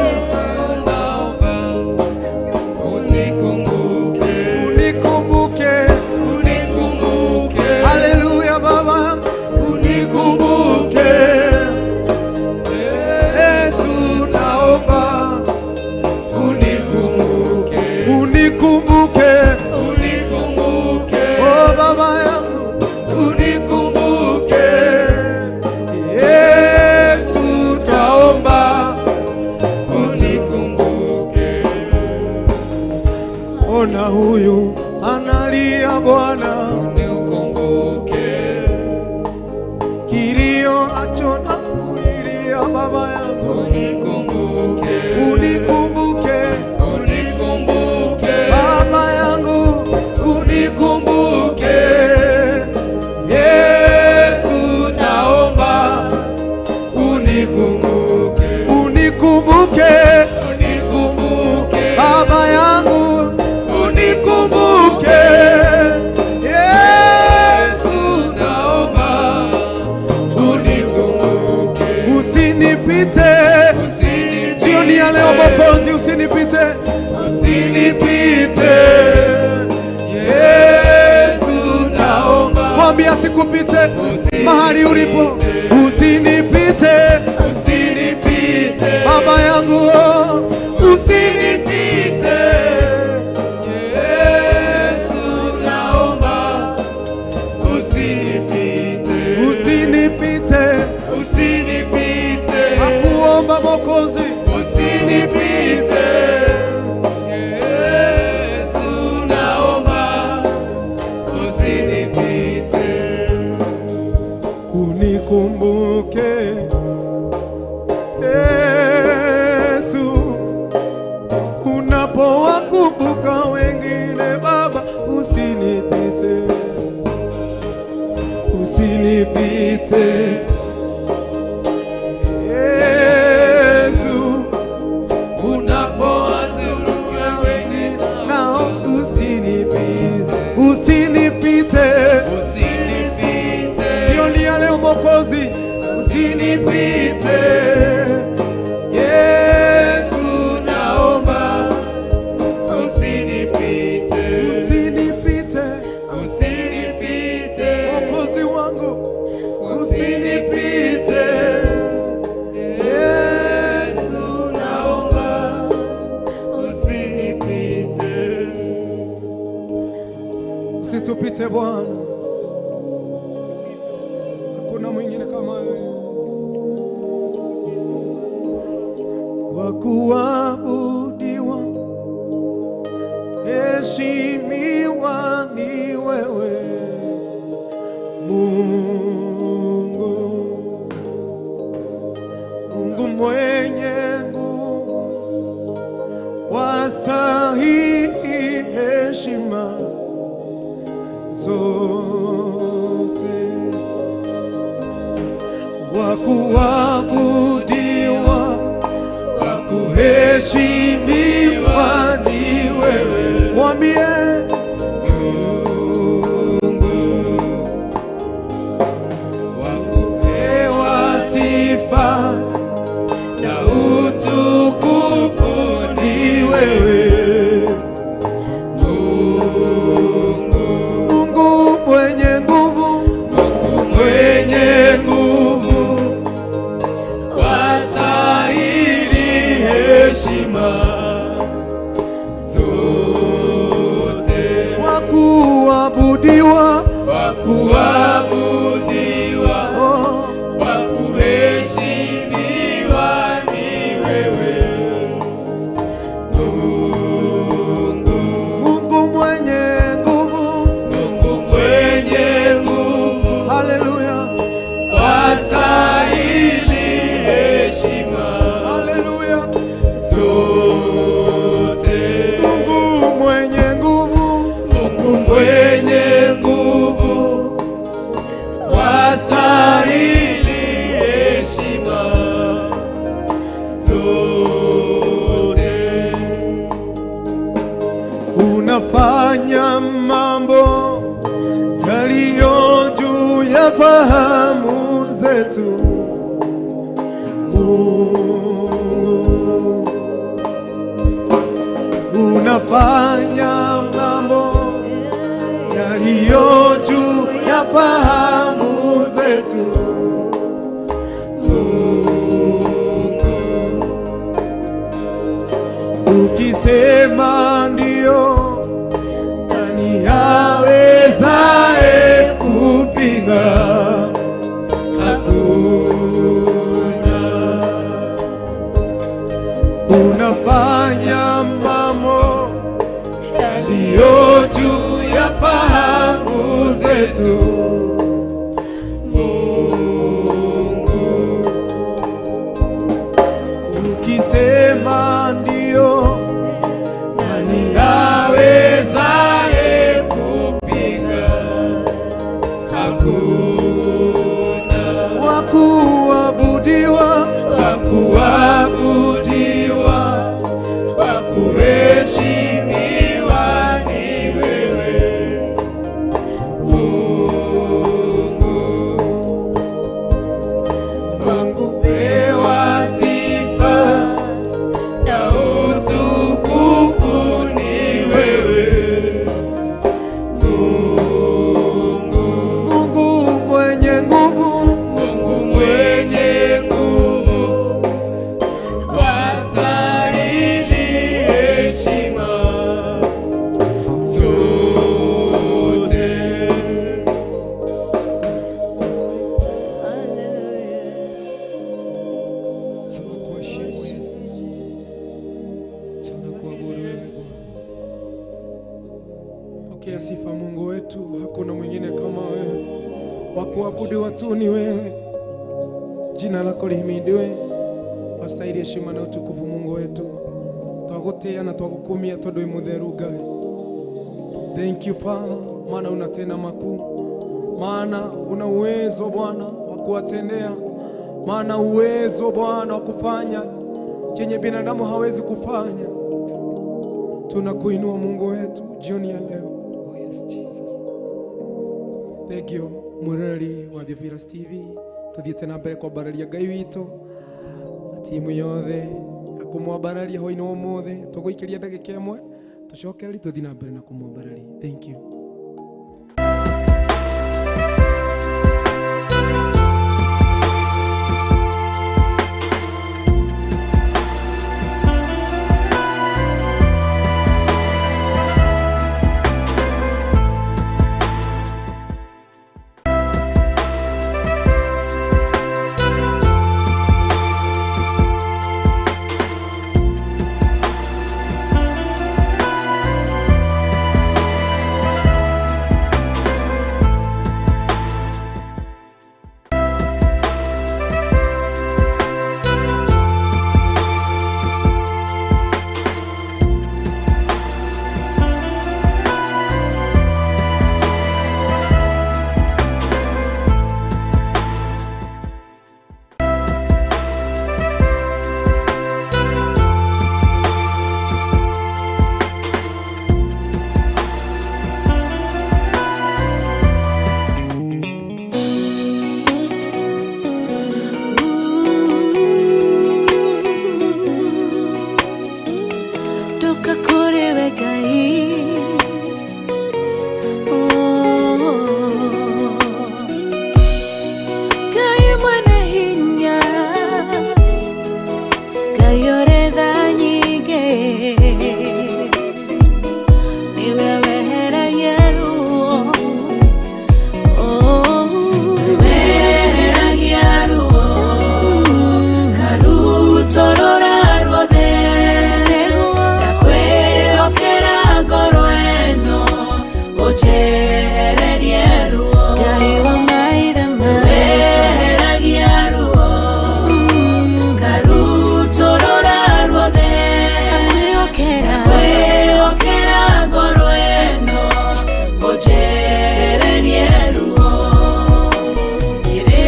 S4: naomba unikumbuke.
S5: Unikumbuke,
S4: Unikumbuke.
S5: haleluya Baba yangu, unikumbuke Yesu, naomba
S4: Unikumbuke.
S5: unikumbuke,
S4: Unikumbuke.
S5: oh Baba yangu, unikumbuke Yesu, naomba
S4: Unikumbuke.
S5: Ona huyu analia Bwana,
S4: Unikumbuke.
S5: kilio achona kulilia Baba yangu,
S4: Unikumbuke.
S5: unikumbuke
S4: Unikumbuke.
S5: Baba yangu, unikumbuke Yesu, naomba
S4: Unikumbuke.
S5: unikumbuke
S4: Unikumbuke.
S5: Baba yangu, unikumbuke Yesu,
S4: Naomba unikumbuke.
S5: usinipite
S4: Usinipite.
S5: jioni ya leo Mwokozi, usinipite, usinipite Yesu,
S4: Naomba
S5: mwambie asikupite mahali ulipo, usinipite
S4: usinipite.
S5: Baba yangu, oh, usinipite
S4: Yesu naomba usinipite.
S5: usinipite,
S4: Usinipite.
S5: nakuomba Mwokozi,
S4: Usinipite. Yesu naomba usinipite.
S5: unikumbuke. Usinipite Yesu,
S4: Unapowazuru wengine,
S5: nao usinipite, usinipite
S4: usinipite.
S5: Jioni ya leo Mwokozi, usinipite Yesu,
S4: Naomba usinipite,
S5: usinipite
S4: usinipite,
S5: Mwokozi wangu, usinipite Yesu,
S4: naomba usinipite.
S5: Usitupite Bwana, hakuna mwingine kama wewe. Kwa kuabudiwa, heshimiwa ni wewe Mungu, Mungu mwenye nguvu, wastahili heshima zote, wa kuabudiwa, wa kuheshimiwa ni wewe. Mwambie
S4: Mungu wa
S5: pewa sifa
S4: na utukufu
S5: ni wewe
S4: Mungu,
S5: Mungu mwenye nguvu,
S4: Mungu
S5: mwenye nguvu,
S4: wastahili heshima zote,
S5: wa kuabudiwa,
S4: wa kuabudiwa,
S5: oh,
S4: wa kuheshimiwa ni wewe Mungu,
S5: Mungu mwenye nguvu,
S4: Mungu mwenye nguvu,
S5: haleluya,
S4: wastahili heshima
S5: haleluya,
S4: zote.
S5: Mungu mwenye nguvu,
S4: Mungu mwenye nguvu, wastahili heshima zote.
S5: Unafanya mambo yaliyo juu ya fahamu zetu. Mungu, unafanya mambo yaliyo juu ya fahamu zetu. Mungu, ukisema ndio, nani awezaye kupinga?
S4: Hakuna.
S5: Unafanya mambo yaliyo juu ya fahamu zetu.
S4: Mungu,
S5: Ukisema ndio, nani awezaye
S4: kupinga? Hakuna.
S5: wa kuabudiwa,
S4: Wa kuabudiwa, wa kuheshimiwa ni wewe Mungu, wa kupewa sifa na utukufu ni wewe Mungu,
S5: Mungu mwenye nguvu,
S4: Mungu mwenye nguvu, wastahili heshima zote.
S2: Tunakuheshimu Yesu, tunakuabudu wewe Bwana.
S5: Pokea sifa Mungu wetu, hakuna mwingine kama wewe. Wa kuabudiwa tu ni wewe. Jina lako lihimidiwe, wastahili heshima na utukufu Mungu wetu. Twagutia na twagukumia tondu wi mutheru Ngai. Thank you Father, maana unatenda makuu, maana una uwezo Bwana wa kuwatendea, maana uwezo Bwana wa kufanya chenye binadamu hawezi kufanya. Tunakuinua Mungu wetu jioni ya leo.
S4: Oh yes, Jesus.
S5: Thank you mwiroreri wa Theophilus TV, tuthiĩte na mbere kwambararia Ngai witũ na timu yothe ya kũmwambararia hwainĩ wa ũmũthĩ. Tũgũikĩria ndagĩka ĩmwe tũcokererie tũthiĩ na mbere na kũmwambararia. Thank you.
S3: Toka kũrĩ we Ngai. Oh. Ngai mwene hinya, Ngai ũrĩ tha nyingĩ, nĩwe weheragia ruo. Oh. Weheragia ruo, karutorora ruothe. Ndakwĩhokera ngoro ĩno, ũnjehererie ruo. Ngai wa maithe maitũ, weheragia ruo, karutorora ruothe. Ndakwĩhokera ngoro ĩno, ũnjehererie ruo. Rĩrĩ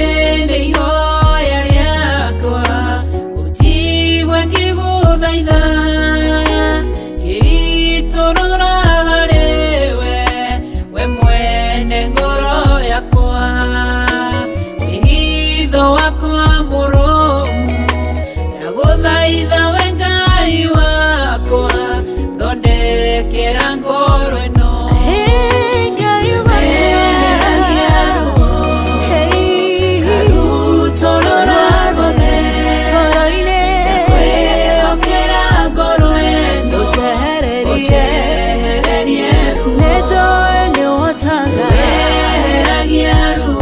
S3: nĩ ihoya rĩakwa, ũnjigue ngĩgũthaitha, ngĩitũrũra harĩ we, we mwene ngoro yakwa. Wĩhitho wakwa mũrũmu, ndagũthaitha we Ngai wakwa, thondekera ngoro ĩno. Weheragia ruo, karutorora ruothe. Ndakwĩhokera ngoro ĩno, ũnjehererie ruo. Weheragia ruo,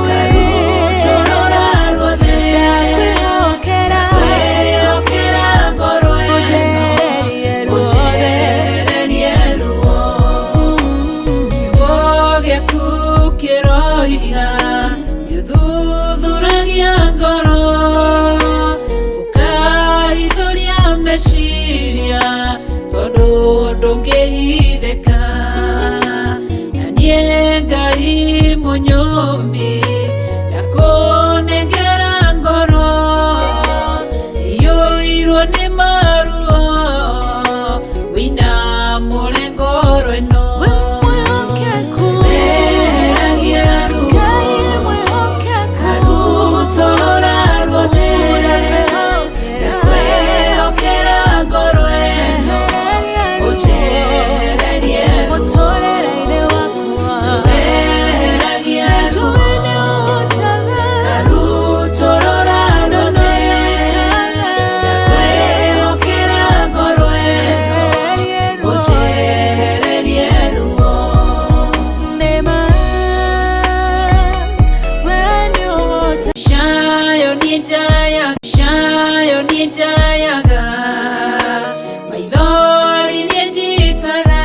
S3: karutorora ruothe. Ndakwĩhokera ngoro ĩno, ũnjehererie ruo. Kiugo gĩaku kĩroiga nĩũthuthuragia ngoro, ũkahithũria meciria, tondũ ndũngĩhithĩka. Na niĩ Ngai mũnyũmbi, ndakũnengera ngoro iyũirwo nĩ maruo, wĩinamũre ngoro ĩno. Weheragia ruo, karutorora ruothe. Ndakwĩhokera ngoro ĩno, ũnjehererie ruo. Weheragia ruo, karutorora ruothe. Ndakwĩhokera ngoro ĩno, ũnjehererie ruo. Shayo nĩ njayaga, shayo nĩ njayaga, maithori nĩ njitaga,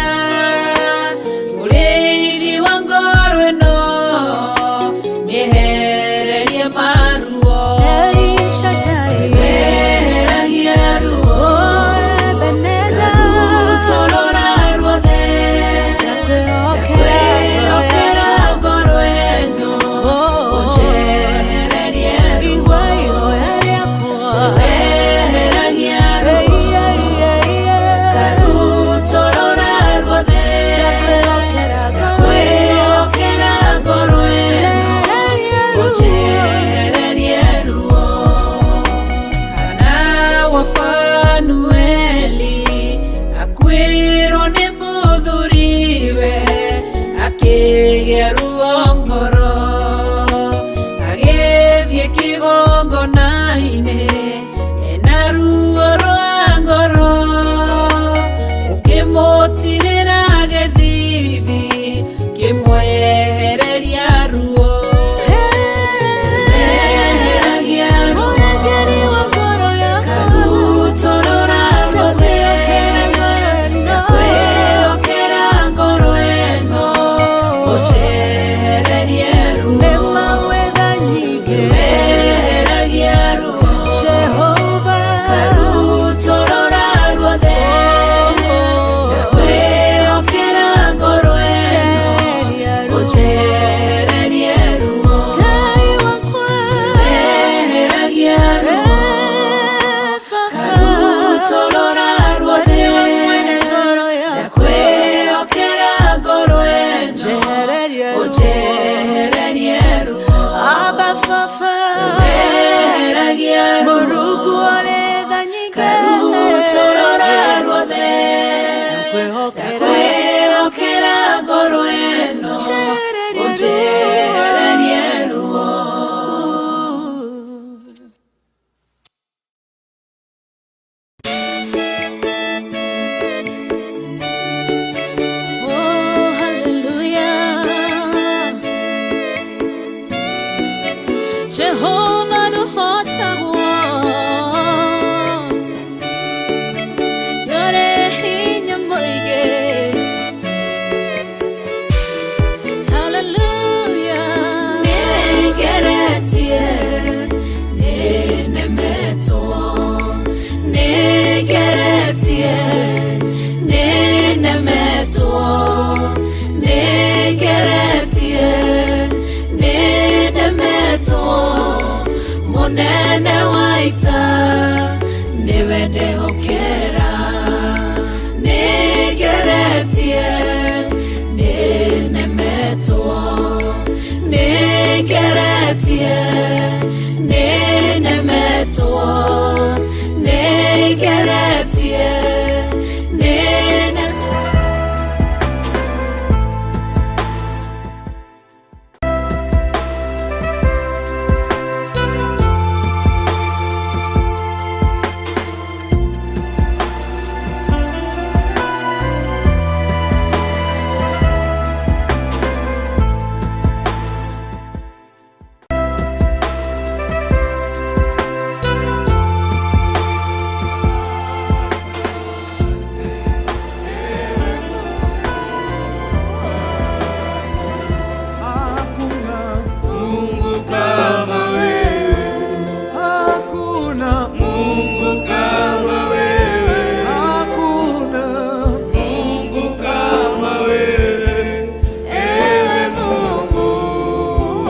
S3: mũrĩithi wa ngoro ĩno, nĩehererie maruo. Weheragia ruo, karutorora ruothe. Ndakwĩhokera ngoro ĩno, ũnjehererie. Akĩgĩa ruo ngoro, agĩthiĩ kĩgongona-inĩ ena ruo rwa ngoro, ũkĩmũtirĩra gĩthithi kĩmwehereria ruo. Eheragia ruo, karutorora ruothe, ndakwĩhokera ngoro ĩno, ũnjehererie ruo. Eheragia ruo, karutorora ruothe, ndakwĩhokera ngoro ĩno, ũnjehererie ruo. Eheragia ruo, karutorora ruothe, ndakwĩhokera ngoro ĩno, ũnjehererie ruo. Eheragia ruo, karutorora ruothe, ndakwĩhokera ngoro ĩno, ũnjehererie ruo.
S6: Oh, hallelujah. Jehovah nũhotagwo, nĩũrĩ hinya mũingĩ. Hallelujah.
S3: Nĩngeretie, nĩnemetwo, nĩngeretie, nĩnemetwo, nĩngeretie, nĩnemetwo, mũnene wa ita nĩwe ndehokera. Nĩngeretie, nĩnemetwo, nĩngeretie, nĩnemetwo, nĩngeretie, nĩne
S5: Hakuna
S4: Mungu kama wewe,
S5: hakuna
S4: Mungu kama wewe,
S5: hakuna
S4: Mungu kama wewe, ewe Mungu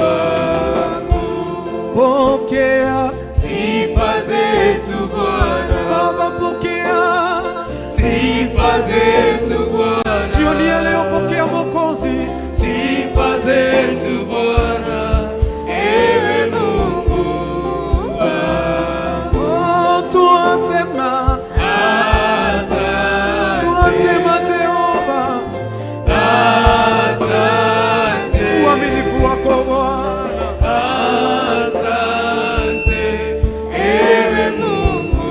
S4: wangu.
S5: Pokea
S4: Sifa zetu Bwana,
S5: Baba, pokea
S4: sifa zetu Bwana,
S5: jioni ya leo, pokea Mwokozi,
S4: sifa zetu Bwana, ewe Mungu wangu.
S5: oh, tuwasema
S4: Asante,
S5: tuwasema Jehova,
S4: asante,
S5: uaminifu wako Bwana,
S4: asante, ewe Mungu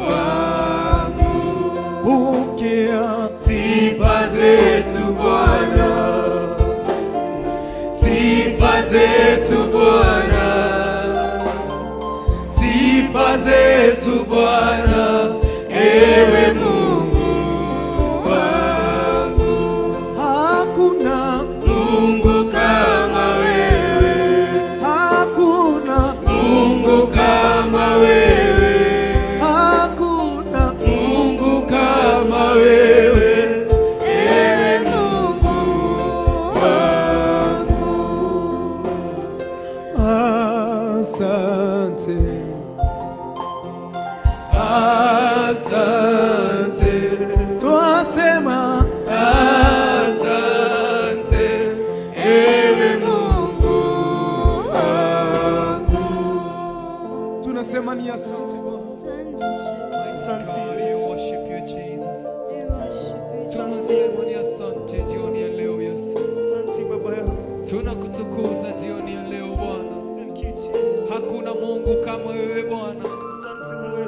S4: wangu.
S5: pokea
S4: Sifa zetu Bwana, sifa zetu Bwana, sifa zetu Bwana, ewe Mungu wangu.
S5: Hakuna
S4: Mungu kama wewe,
S5: hakuna
S4: Mungu kama wewe,
S5: hakuna
S4: Mungu kama wewe, ewe Mungu wangu.
S5: Asante,
S4: Asante,
S5: twasema
S4: asante, ewe Mungu wangu.
S5: tunasema ni asante Bwana.
S2: Asante
S4: We
S2: Yesu.
S4: worship you, Jesus. Tunasema ni asante jioni ya leo Yesu.
S2: Asante Baba
S4: wewe Bwana,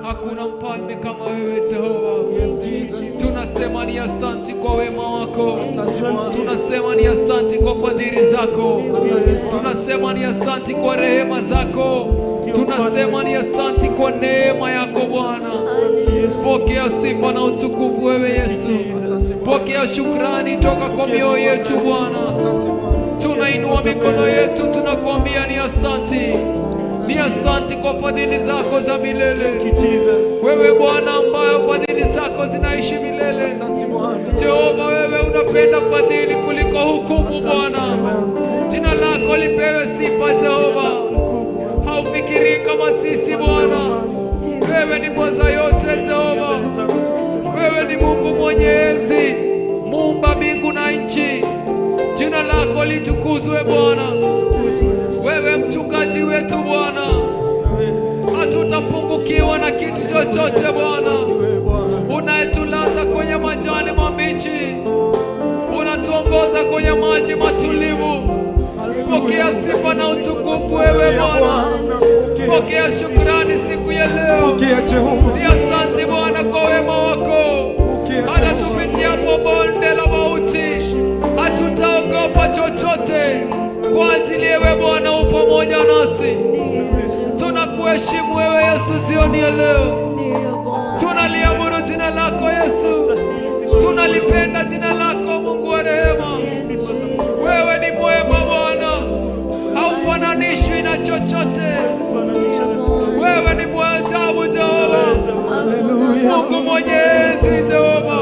S4: hakuna mfalme kama wewe Jehova.
S5: Yes, Jesus.
S4: Tunasema ni asanti kwa wema wako,
S5: Asante Bwana.
S4: tunasema ni asanti kwa fadhili zako,
S5: Asante Bwana.
S4: tunasema ni asanti kwa rehema zako, tunasema ni asanti kwa neema yako Bwana. Pokea sifa na utukufu wewe Yesu,
S5: Asante Bwana.
S4: pokea shukrani toka kwa mioyo yetu Bwana.
S5: Asante Bwana.
S4: Tunainua mikono yetu, tunakuambia ni asanti, ni asanti kwa fadhili zako za milele. Wewe Bwana ambaye fadhili zako zinaishi milele.
S5: Asante Bwana.
S4: Jehova, wewe unapenda fadhili kuliko hukumu
S5: Asante
S4: Bwana.
S5: Bwana.
S4: Jina lako lipewe sifa Jehova. Haufikirii kama sisi Bwana. Wewe ni mweza yote Jehova. Wewe ni Mungu mwenye enzi, muumba mbingu na nchi. Jina lako litukuzwe Bwana. Wewe mchungaji wetu Bwana, hatutapungukiwa na kitu chochote Bwana.
S5: Wewe Bwana.
S4: Unayetulaza kwenye majani mabichi, unatuongoza kwenye maji matulivu. Pokea sifa na utukufu wewe Bwana,
S5: Bwana, pokea.
S4: pokea shukrani siku ya leo.
S5: Pokea Jehova.
S4: Ni asante Bwana kwa wema wako.
S5: Pokea
S4: Hata
S5: Jehova.
S4: tupitiapo bonde la mauti, hatutaogopa chochote, kwa ajili yewe Bwana u pamoja nasi. Tunakuheshimu wewe Yesu jioni ya leo, tunaliabudu jina lako Yesu, tunalipenda jina lako Mungu wa rehema. Wewe ni mwema Bwana, haufananishwi na chochote. Wewe ni mwajabu Jehova,
S5: Hallelujah.
S4: Mungu mwenye enzi Jehova.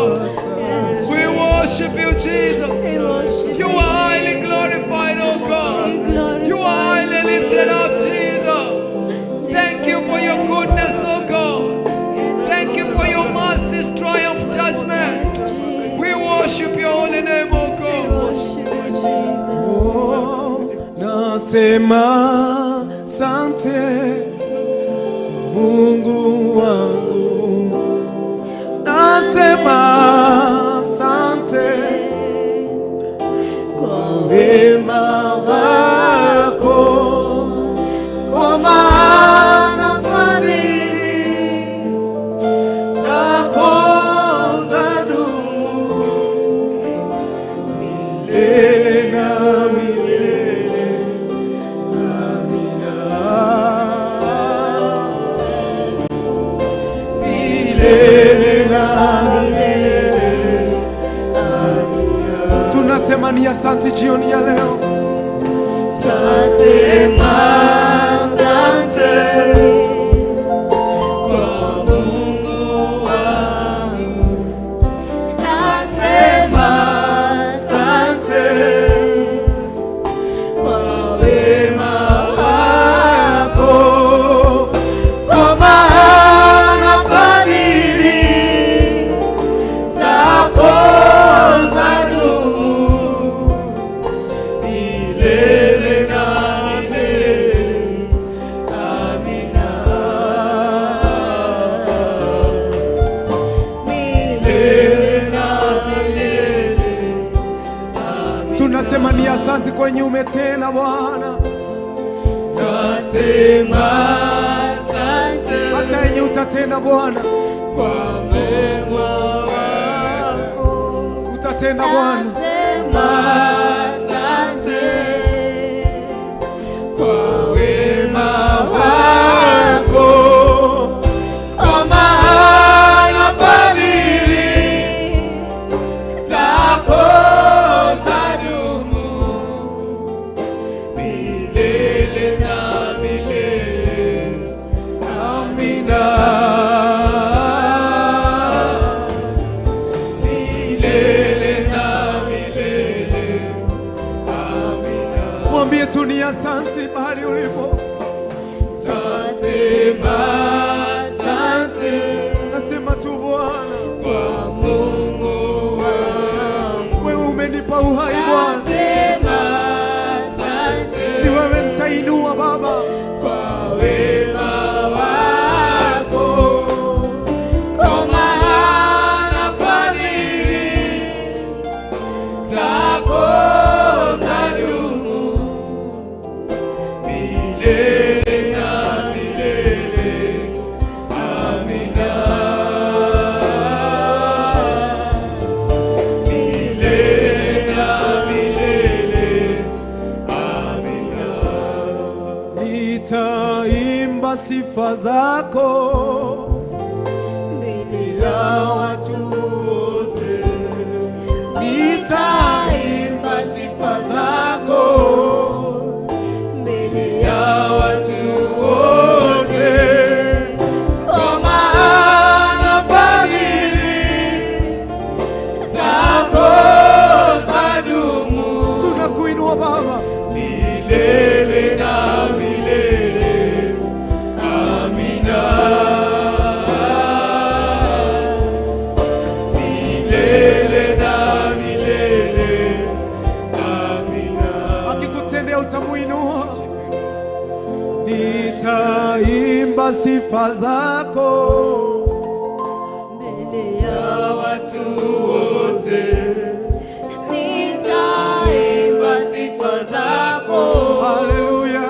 S4: We worship you Jesus. You are highly glorified, O God. You are highly lifted up, Jesus. Thank you for your goodness, O God. Thank you for your mercy's triumph judgment. We worship your holy name, O God.
S5: Oh, nasema sante Mungu wangu, nasema sante kwa wema wako, kwa maana fadhili zako zadumu milele na milele. Amina. Milele na milele. Amina. Tunasema ni asante jioni ya leo. Asante kwa wema wako, kwa maana fadhili zako zadumu milele na milele. Amina. Milele na milele. Tunasema ni asante kwenye umetenda Bwana,
S4: Twasema asante
S5: hata yenye utatenda Bwana,
S4: kwa wema wako.
S5: utatenda Bwana.
S4: Kwa wema
S5: Wako, kwa maana fadhili
S4: zako zadumu milele na milele.
S5: Amina.
S4: Milele na milele. Amina.
S5: Mwambie tu ni asante mahali ulipo.
S4: Twasema asante
S5: Nasema tu Bwana,
S4: kwa Mungu wangu.
S5: wewe umenipa uhai Bwana,
S4: Asante
S5: ni wewe nitainua Baba.
S4: kwa wema wako,
S5: sifa zako
S3: mbele
S5: ya watu wote, nitaimba sifa zako
S3: mbele
S5: ya watu wote,
S3: kwa
S5: maana fadhili zako zadumu. Tunakuinua Baba milele na milele. Amina. Milele na milele. Amina. Akikutendea utamuinua. Nitaimba sifa zako
S3: mbele ya
S5: watu wote,
S3: nitaimba sifa zako
S5: haleluya,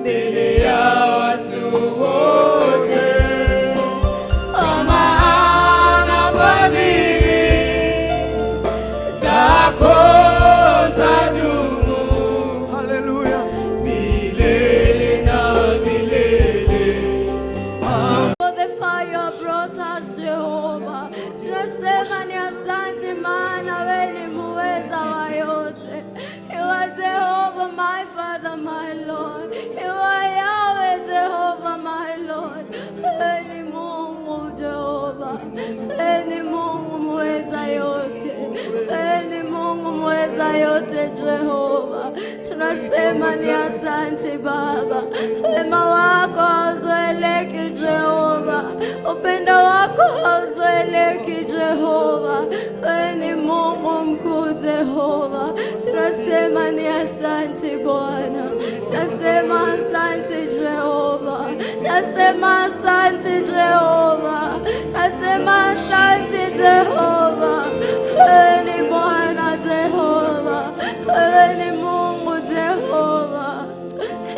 S3: mbele ya watu wote, kwa maana fadhili
S5: zako zadumu, haleluya, milele na milele.
S6: For the fire brought us, Jehovah. Tunasema ni asante maana wewe ni muweza wa yote. You are Jehovah, my Father, my Lord. You are Yahweh, Jehovah, my Lord. Wewe ni Mungu, Jehovah. Wewe ni Mungu muweza yote. Wewe ni Mungu muweza yote, Jehova. Tunasema ni asante Baba. Wema wako hauzoeleki Jehova, upendo wako hauzoeleki Jehova. Wewe ni Mungu mkuu Jehova, tunasema ni asante Bwana, nasema asante Jehova, nasema asante Jehova, nasema asante Jehova. Wewe ni Bwana Jehova, wewe ni Mungu Jehova.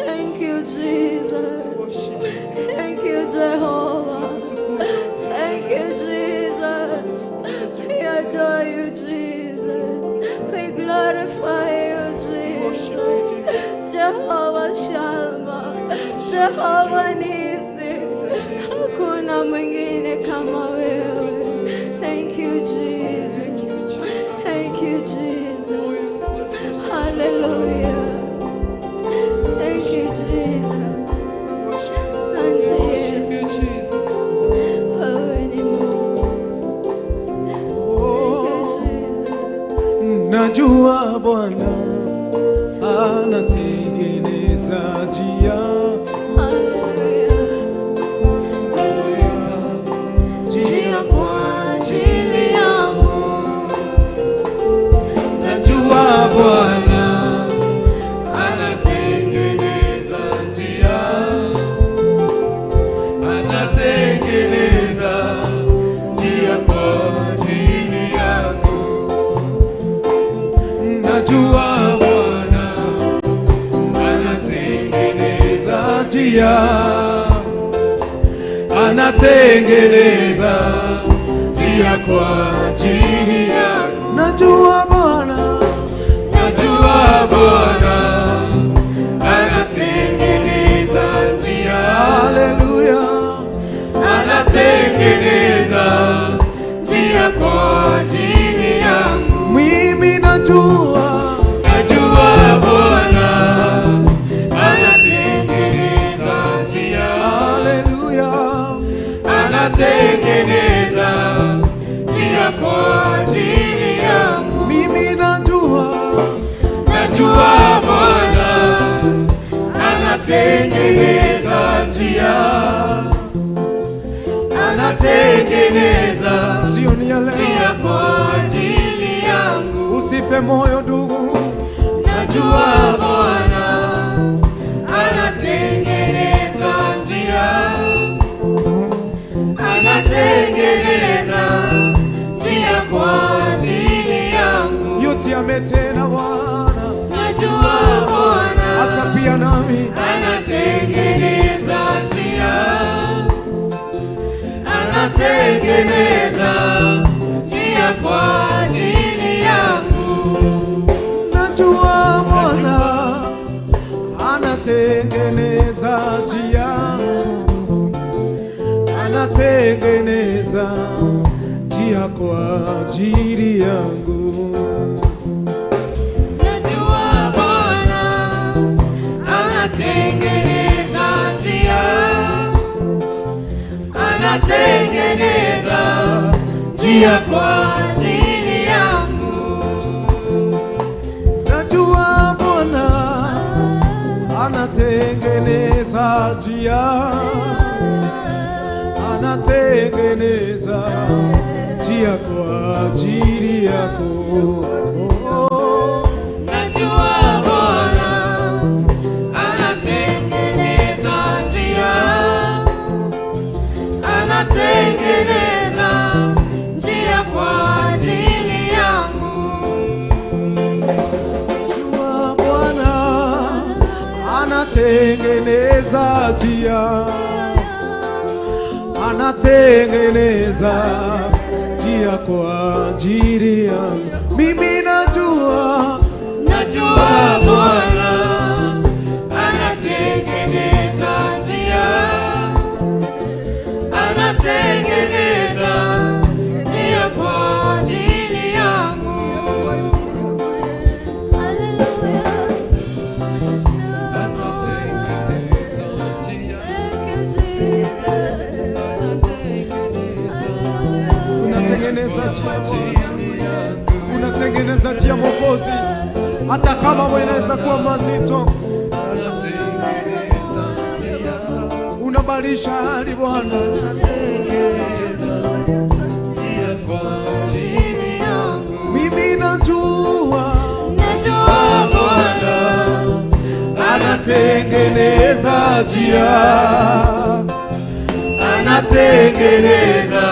S6: Thank you, Jesus. Thank you, Jehovah. Thank you, Jesus. We adore you, Jesus. We glorify you, Jesus. Jehovah Shammah, Jehovah Nisi. Hakuna mwingine kama wewe. Thank you, Jesus. Thank you, Jesus. Hallelujah. Thank you, Jesus. Asante Yesu. Wewe ni Mungu. Thank you, Jesus.
S5: Najua Bwana anatengeneza njia,
S6: Hallelujah.
S5: njia
S6: Kwa ajili yangu.
S4: Najua Bwana anatengeneza njia, anatengeneza njia kwa ajili yangu. Najua Bwana anatengeneza njia, anatengeneza njia kwa ajili yangu.
S5: Najua Bwana
S4: Najua Bwana anatengeneza njia,
S5: haleluya,
S4: anatengeneza njia kwa ajili yangu.
S5: mimi najua
S4: Najua Bwana anatengeneza njia,
S5: haleluya,
S4: anatengeneza njia kwa ajili yangu.
S5: mimi najua
S4: Najua Bwana anatengeneza njia, anatengeneza
S5: jioni ya leo,
S4: njia kwa ajili yangu.
S5: usife moyo ndugu,
S4: Najua Bwana anatengeneza njia, anatengeneza njia kwa ajili yangu.
S5: yote ametenda Bwana,
S4: Najua Bwana
S5: hata pia nami
S4: anatengeneza njia, anatengeneza njia kwa ajili yangu.
S5: najua Bwana anatengeneza njia, Anatengeneza njia kwa ajili yangu.
S6: Najua Bwana anatengeneza njia, anatengeneza njia kwa ajili yangu.
S5: Najua Bwana anatengeneza njia, anatengeneza njia kwa ajili yako.
S6: Najua Bwana anatengeneza njia, anatengeneza njia kwa ajili yangu.
S5: Najua Bwana anatengeneza njia, anatengeneza njia kwa ajili yangu. Mimi najua,
S6: Najua Bwana anatengeneza njia, anatengeneza njia kwa ajili yangu.
S4: Anatengeneza njia.
S5: Unatengeneza njia Bwana, unatengeneza njia Mwokozi, hata kama inaweza kuwa mazito, unabadilisha hali Bwana.
S6: Ajili yangu.
S5: Mimi najua
S6: Najua Bwana
S5: anatengeneza njia, anatengeneza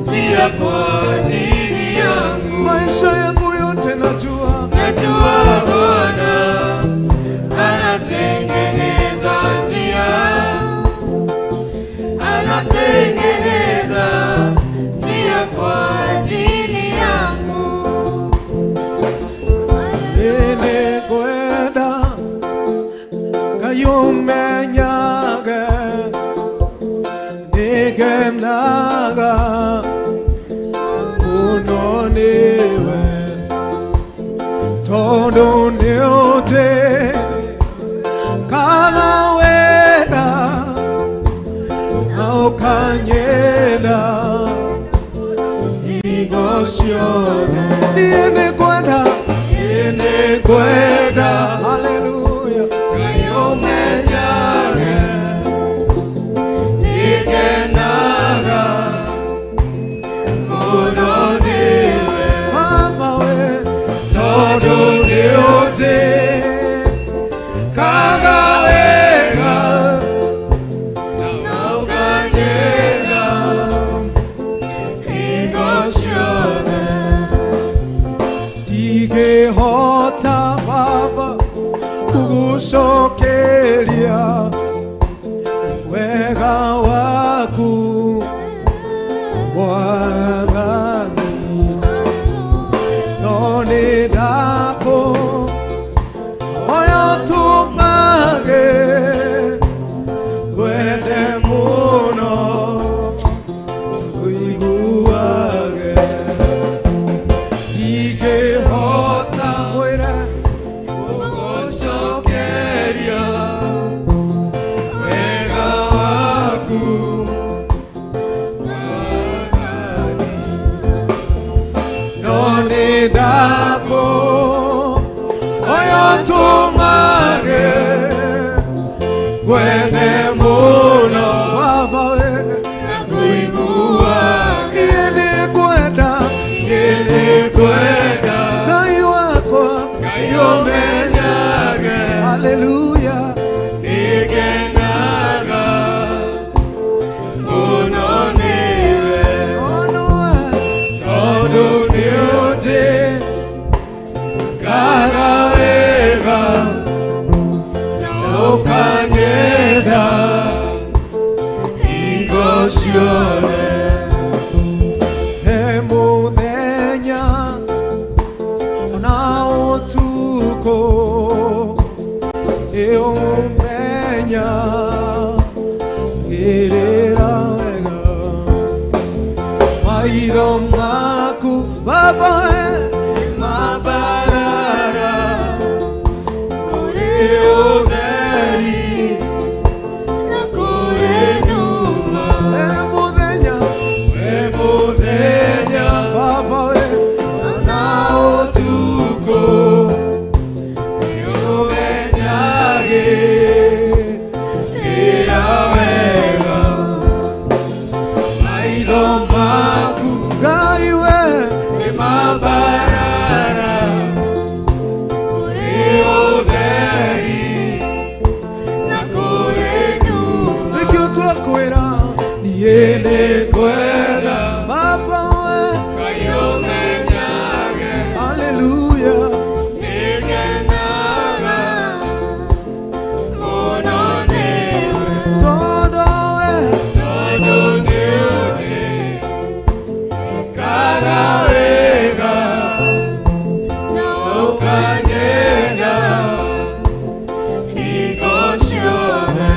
S6: njia kwa ajili yangu.
S5: Maisha yangu yote najua,
S6: Najua Bwana anatengeneza njia, anatengeneza njia kwa ajili yangu.
S5: Nĩngwenda Ngai ũmenyage, nĩngenaga mũno nĩwe, tondũ nĩũnjĩkaga wega na ũkanyenda hingo ciothe. Niĩ nĩngwenda, niĩ nĩngwenda, haleluya, Ngai ũmenyage, nĩngenaga
S6: Mũno nĩwe,
S5: mama we, tondũ nĩũnjĩkaga wega
S6: na ũkanyenda hingo ciothe.
S5: Ndingĩhota Baba gũgũcokeria wega waku Mwathani, no nĩ ndakũhoya ũtũmage ngwende mũno ngũiguage. Ndingĩhota mwĩre
S4: Gũcokeria wega waku.
S5: Maitho maku Baba
S4: Mabarara kuri utheri
S6: na kũrĩ nduma.
S5: We muthenya,
S4: We mũthenya
S5: Baba we
S4: na ũtukũ nĩũmenyage kĩrĩa wega maitho maku
S5: Ngai we
S4: nĩ mabarara kũrĩ ũtheri
S6: Na kũrĩ nduma.
S5: Nĩkĩo twakwĩra niĩ nĩngwenda Baba we
S4: Ngai ũmenyage
S5: Haleluya
S4: nĩngenaga mũno nĩwe
S5: Tondũ we
S4: tondũ nĩũnjĩkaga wega
S6: Na
S4: ũkanyenda hingo ciothe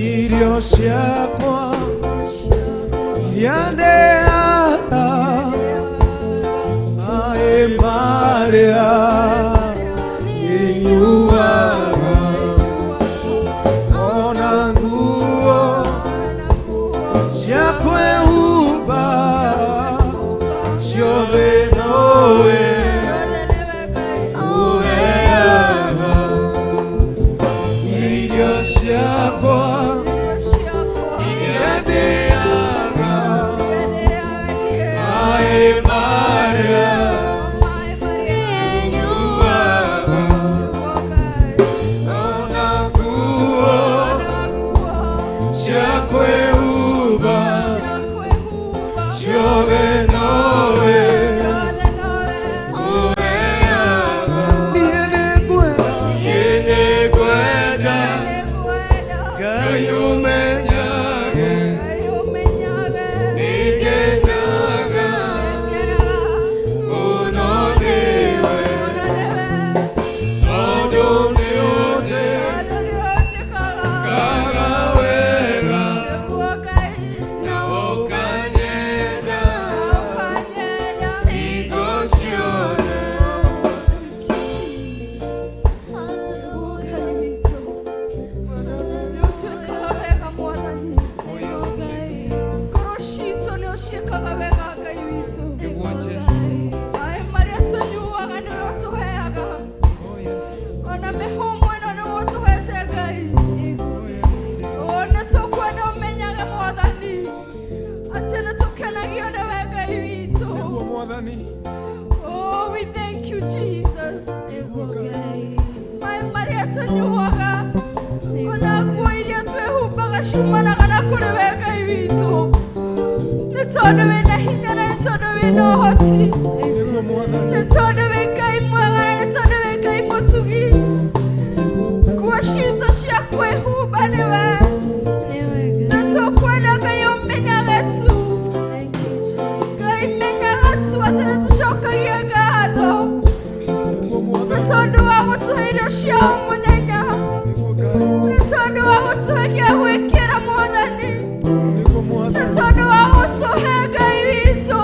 S5: irio ciakwa iria ndĩaga maĩ marĩa nyuaga ona nguo cia kwĩhumba ciothe nowe
S4: ũheaga
S5: irio ciakwa iria ndĩaga
S4: maĩ marĩa nyuaga ona nguo cia kwĩhumba ciothe nowe ũheaga
S5: niĩ nĩngwenda
S4: Niĩ nĩngwenda Ngai ũmenyage nĩngenaga mũno nĩwe tondũ nĩũnjĩkaga wega na ũkanyenda hingo ciothe.
S7: Ngoro citũ nĩ ũciĩkaga wega Ngai witũ. Maĩ marĩa tũnyuaga nĩwe ũtũheaga. Ona mĩhũmũ ĩno nĩwe ũtũhete Ngai. O nĩ tũkwenda ũmenyage Mwathani atĩ nĩ tũkenagio nĩwe Ngai witũ.
S5: Nĩguo Mwathani.
S7: Oh, we thank you, Jesus. Maĩ marĩa tũnyuaga ona nguo iria twĩhumbaga ciumanaga na kũrĩ we Ngai witũ. Nĩ tondũ wĩna hinya na nĩ tondũ wĩna ũhoti.
S5: Nĩguo Mwathani.
S7: Nĩ tondũ wĩ Ngai mwega na nĩ tondũ wĩ Ngai mũtugi. Nguo citũ cia kwĩhumba nĩwe. Nĩ tũkwenda Ngai ũmenyage tu. Ngai menyaga tu atĩ nĩ tũcokagia ngatho.
S5: Nĩguo
S7: Nĩ
S5: Mwathani.
S7: tondũ wa gũtũhe irio cia o mũthenya.
S5: Nĩguo Ngai.
S7: Nĩ tondũ wa gũtũhe gĩa gwĩkĩra Mwathani.
S5: Nĩguo
S7: Nĩ
S5: Mwathani.
S7: tondũ wa gũtũhe Ngai witũ.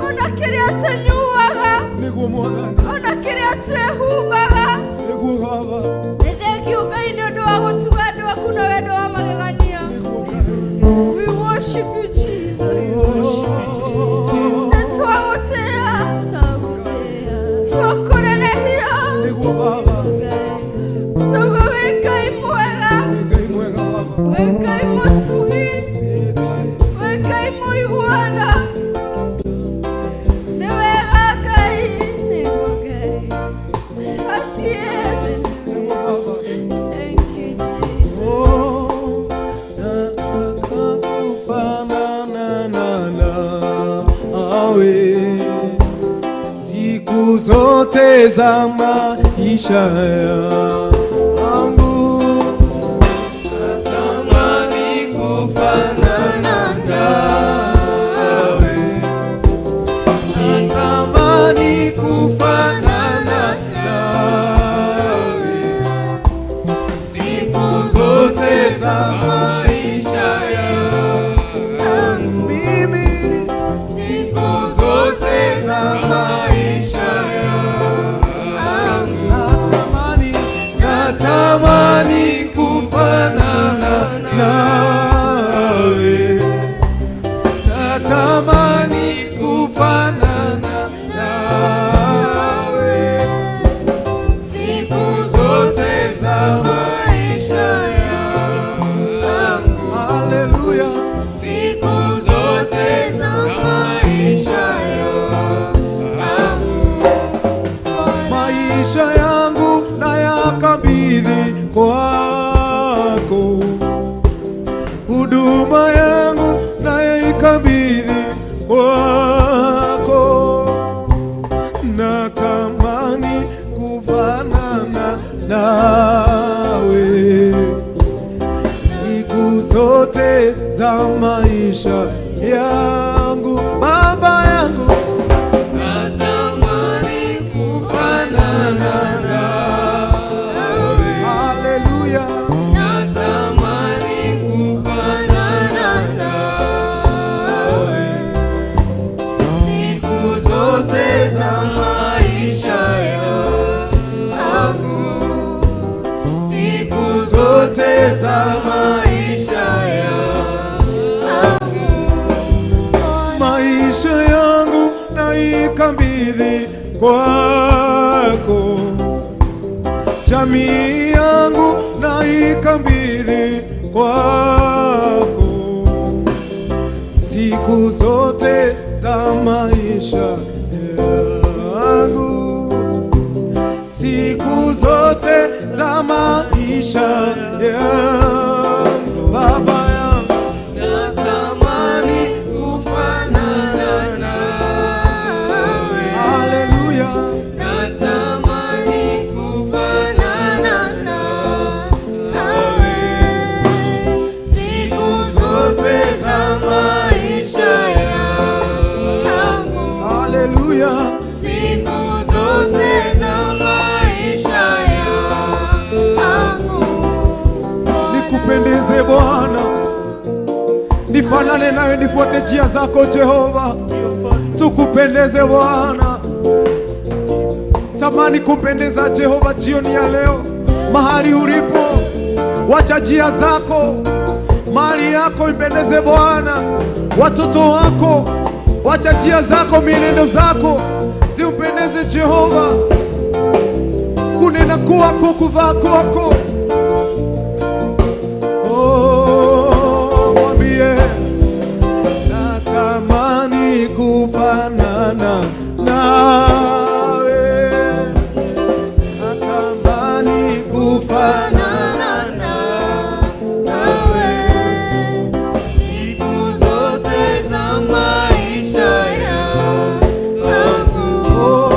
S7: Ona kĩrĩa tũnyuaga,
S5: Nĩguo Mwathani.
S7: ona kĩrĩa twĩhumbaga.
S5: Nĩguo Baba.
S7: Nĩ thengiũ Ngai nĩ ũndũ wa gũtuga andũ aku na wendo wa magegania.
S5: Nĩguo Ngai.
S7: We worship you, Jesus. Nĩ twagũtĩĩa, twakũnenehia,
S5: Nĩguo Baba.
S7: tuga wĩ Ngai mwega,
S5: Nĩ Ngai mwega Baba.
S7: wĩ Ngai mũtugi,
S5: Ĩ Ngai.
S7: wĩ Ngai mũiguana. Nĩ wega Ngai. Ati Yesu.
S5: Nĩguo Baba. Oh, nataka kufanana nawe siku zote za maisha yangu.
S4: Natamani kufanana nawe,
S5: Natamani kufanana nawe
S4: siku zote za maisha yangu.
S5: mimi. Natamani kufanana nawe
S6: siku zote za maisha yangu.
S5: Haleluya.
S6: Siku zote za maisha yangu.
S5: Maisha yangu nayakabidhi kwako, huduma yangu nayaikabidhi kwako. Natamani kufanana nawe siku zote za maisha yangu, Baba yangu.
S6: Natamani
S5: Kufanana nawe. Haleluya.
S6: Natamani kufanana nawe siku zote za maisha yangu, siku zote za maisha yangu.
S5: Maisha yangu naikabidhi kwako, jamii yangu naikabidhi kwako, siku zote za maisha yangu, siku zote za maisha yangu, Baba yangu.
S6: Natamani kufanana nawe.
S5: Haleluya.
S6: Natamani kufanana nawe siku zote za maisha yangu,
S5: Haleluya.
S6: siku zote za maisha yangu.
S5: Nikupendeze Bwana, nifanane nawe, nifuate njia zako Jehova. Tukupendeze Bwana, tamani kumpendeza Jehova jioni ya leo, mahali ulipo, wacha njia zako, mali yako ipendeze Bwana, watoto wako, wacha njia zako, mienendo zako zimpendeze Jehova, kunena kwako, kuvaa kwako. Oh, mwambie natamani kufanana nawe, natamani kufanana
S6: Nawe siku zote za maisha yangu,
S5: Oh,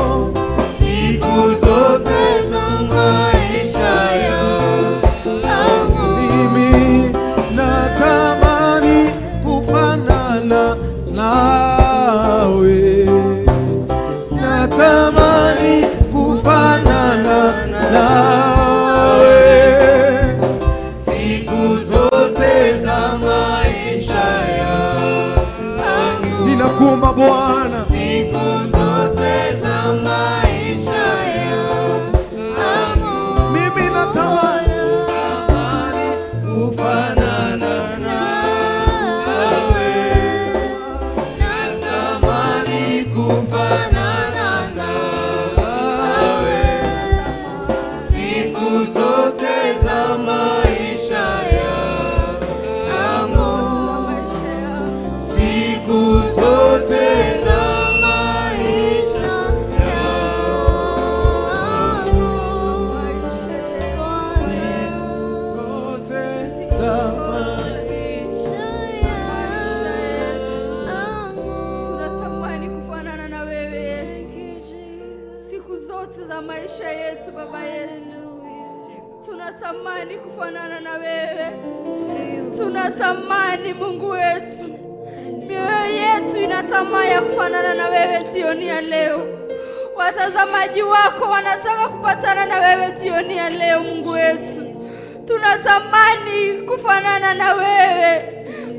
S6: siku zote za maisha yangu.
S5: mimi natamani kufanana nawe, natamani kufanana nawe
S6: Siku zote za maisha yangu,
S5: Ninakuomba Bwana,
S6: siku zote za maisha yangu,
S5: mimi natamani kufanana
S6: nawe, natamani kufanana nawe, siku zote za maisha yangu, siku zote za maisha yangu.
S5: siku zote za maisha.
S7: Tunatamani kufanana na wewe Yesu siku zote za maisha yetu, Baba yetu. Tunatamani kufanana na wewe, tunatamani Mungu wetu, mioyo yetu inatamani ya kufanana na wewe jioni ya leo. Watazamaji wako wanataka kupatana na wewe jioni ya leo, Mungu wetu. Tunatamani kufanana na wewe,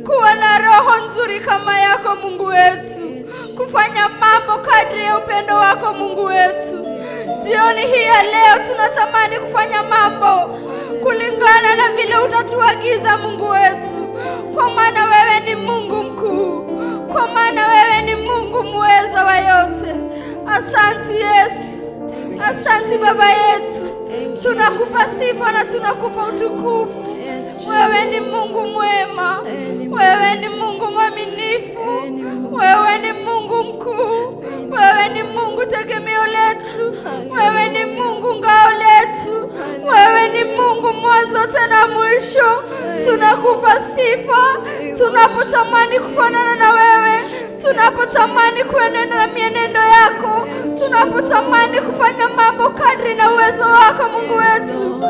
S7: kuwa na roho nzuri kama yako Mungu wetu, kufanya mambo kadri ya upendo wako Mungu wetu. Jioni hii ya leo tunatamani kufanya mambo kulingana na vile utatuagiza Mungu wetu, kwa maana wewe ni Mungu mkuu, kwa maana Mungu muweza wa yote. Asante Yesu, asante Baba yetu. Tunakupa sifa na tunakupa utukufu. Wewe ni Mungu mwema, wewe ni Mungu mwaminifu, wewe ni Mungu mkuu, wewe ni Mungu tegemeo letu, wewe ni Mungu ngao letu, wewe ni Mungu mwanzo tena mwisho. Tunakupa sifa tunapotamani kufanana na wewe, tunapotamani kuenenda na mienendo yako, tunapotamani kufanya mambo kadri na uwezo wako Mungu wetu.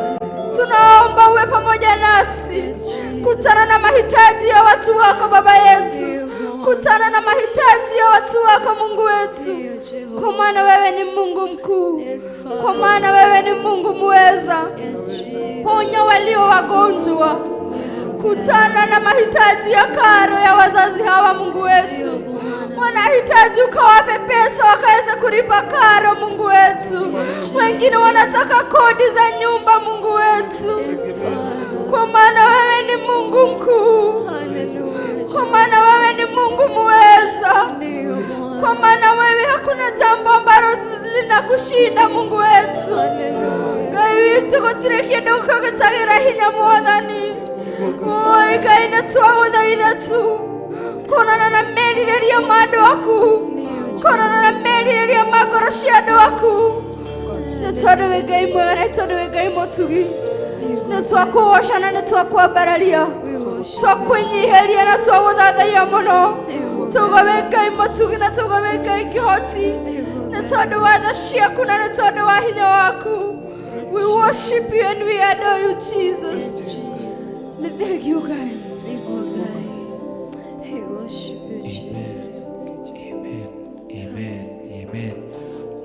S7: Tunaomba uwe pamoja nasi. Kutana na mahitaji ya watu wako Baba yetu. Kutana na mahitaji ya watu wako Mungu wetu. Kwa maana wewe ni Mungu mkuu, kwa maana wewe ni Mungu muweza. Ponya walio wagonjwa. Kutana na mahitaji ya karo ya wazazi hawa Mungu wetu. Wanahitaji ukawape pesa wakaweze kulipa karo Mungu wetu. Wengine wanataka kodi za nyumba Mungu wetu. Kwa maana wewe ni Mungu mkuu, kwa maana wewe ni Mungu muweza, kwa maana wewe hakuna jambo ambalo linakushinda Mungu wetu. Ngai witu gutire kindu gitagira hinya Mwathani. Oi Ngai nĩ twagũthaitha tu konana na merirĩria ma andũ aku, konana na merirĩria ma ngoro cia andũ aku. Nĩ tondũ wĩ Ngai mwega, nĩ tondũ wĩ Ngai mũtugi. Nĩ twakũgoca na nĩ twakwambararia, twakwĩnyihĩria na twagũthathaiya mũno. Tuga wĩ Ngai mũtugi na tuga wĩ Ngai kĩhoti, nĩ tondũ wa tha ciaku na nĩ tondũ wa hinya waku. We worship you and we adore you, Jesus. Nĩ thengiũ Ngai.
S4: Amen. Amen.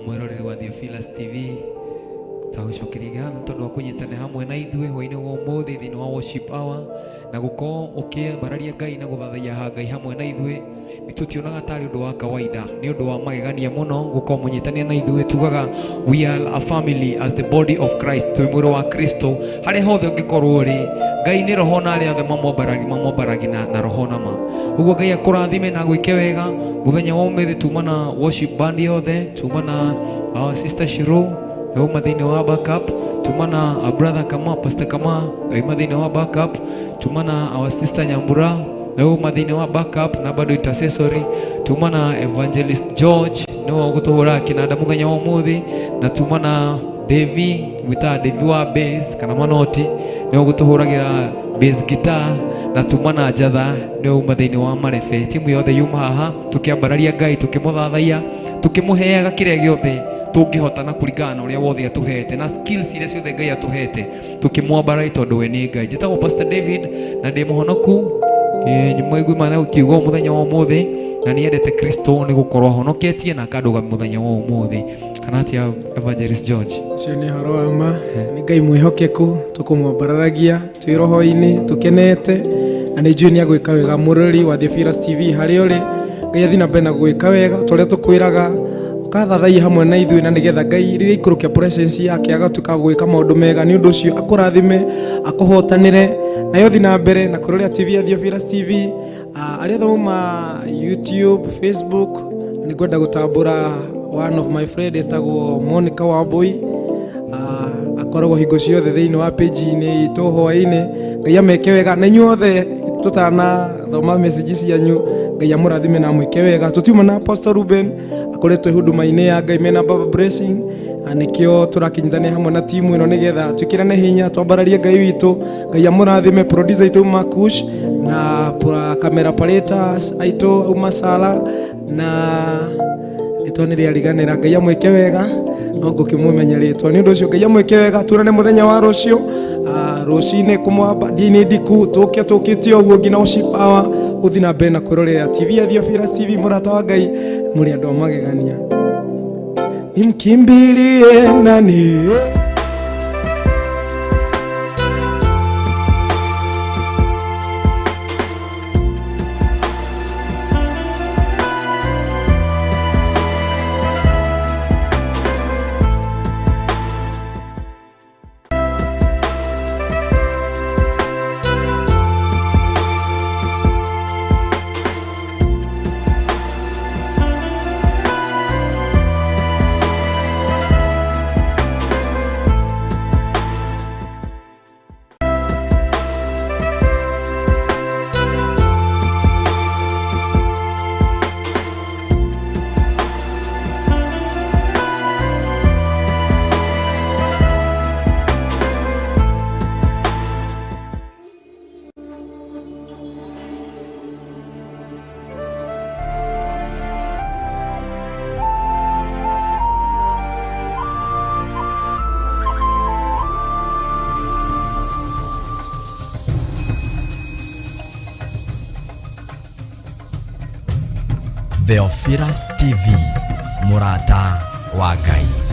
S4: Mwiroreri wa Theophilus TV, twagucokeria ngatho tondu wa kunyitana hamwe na ithuĩ hwainĩ wa ũmũthĩ thĩinĩ wa worship hour na gũkorwo ũkĩambararia Ngai na gũthathaiya ha Ngai hamwe na ithuĩ. Nĩ tũtionaga tarĩ ũndũ wa kawaida, nĩ ũndũ wa magegania mũno gũkorwo mũnyitania na ithuĩ. Tugaga we are a family as the body of Christ, twĩ mwĩrĩ wa Kristo. Harĩa hothe ũngĩkorwo ũrĩ, Ngai nĩ roho na arĩa othe mamwambaragi na roho na ma. Ũguo Ngai akũrathime na agwĩke wega. Mũthenya wa ũmũthĩ tuma na worship band yothe, tuma na our sister Shiro yauma thĩinĩ wa backup, tuma na our brother Kama, Pastor Kama yauma thĩinĩ wa backup, tuma na our sister Nyambura yauma thĩinĩ wa backup na bado intercessory, tuma na Evangelist George nĩwe ũgũtũhũra kĩnanda mũthenya wa ũmũthĩ, na tuma na Devi wĩtaga Devi wa bass kana manoti nĩwe ũgũtũhũragĩra bass guitar, na tuma na Njatha nĩwe uma thĩinĩ wa marebe. Timu yothe yuma haha tũkĩambararia Ngai, tũkĩmũthathaiya, tũkĩmũheaga kĩrĩa gĩothe tũngĩhota na kũringana na ũrĩa wothe atũhete na skills iria ciothe Ngai atũhete, tũkĩmwambararia tondũ we nĩ Ngai. Njĩtagwo Pastor David na ndĩ mũhonoku. Nyuma mana kiugo mũthenya wa ũmũthĩ na nĩendete Kristo nĩ gũkorwo ahonoketie na akandũgamia mũthenya wa ũmũthĩ. Kana atĩa Evangelist George?
S5: Ũcio nĩ ũhoro wa ma. Nĩ Ngai mwĩhokeku, tũkũmwambararagia twĩ roho-inĩ tũkenete, na nĩ njũĩ nĩ agwĩka wega. Mũrori wa Theophilus TV harĩa ũrĩ, Ngai athiĩ na mbere na gwĩka wega ta ũrĩa tũkwĩraga, ũkathathaiya hamwe na ithuĩ, na nĩgetha Ngai rĩrĩa aikũrũkia presence yake agatuĩka gwĩka maũndũ mega. Nĩ ũndũ ũcio akũrathime, akũhotanĩre, nayo thiĩ na mbere na kwĩrorera TV ya Theophilus TV. Arĩa othe mauma YouTube, Facebook, nĩ ngwenda gũtambũra one of my friend etagwo Monica Wambui. Akoragwo hingo ciothe thĩinĩ wa page-inĩ itũ hwaĩ-inĩ. Ngai ameke wega na inyuĩ othe tũtanathoma message cianyu, Ngai amũrathime na amwĩke wega. Tũtiuma na Pastor Ruben akoretwo huduma-inĩ ya Ngai mena Baba Blessing, na nĩkĩo tũrakinyithania hamwe na timu ĩno nĩgetha twĩkĩrane hinya, twambararie Ngai witũ. Ngai amũrathime producer aitũ Makush na camera operators aitũ uma Sala na rĩtwa nĩ rĩariganĩra. Ngai amwĩke wega, no ngũkĩmũmenya rĩtwa. Nĩ ũndũ ũcio Ngai amwĩke wega, tuonane mũthenya wa rũciũ rũcinĩ kũmwamba ndini ndiku tũke tũkĩte ũguo nginya worship hour. Ũthiĩ na mbere na kwĩrorera TV ya Theophilus TV. Mũrata wa Ngai, mũrĩ andũ a magegania. Nimkimbilie nani?
S1: Theophilus TV, mũrata wa Ngai.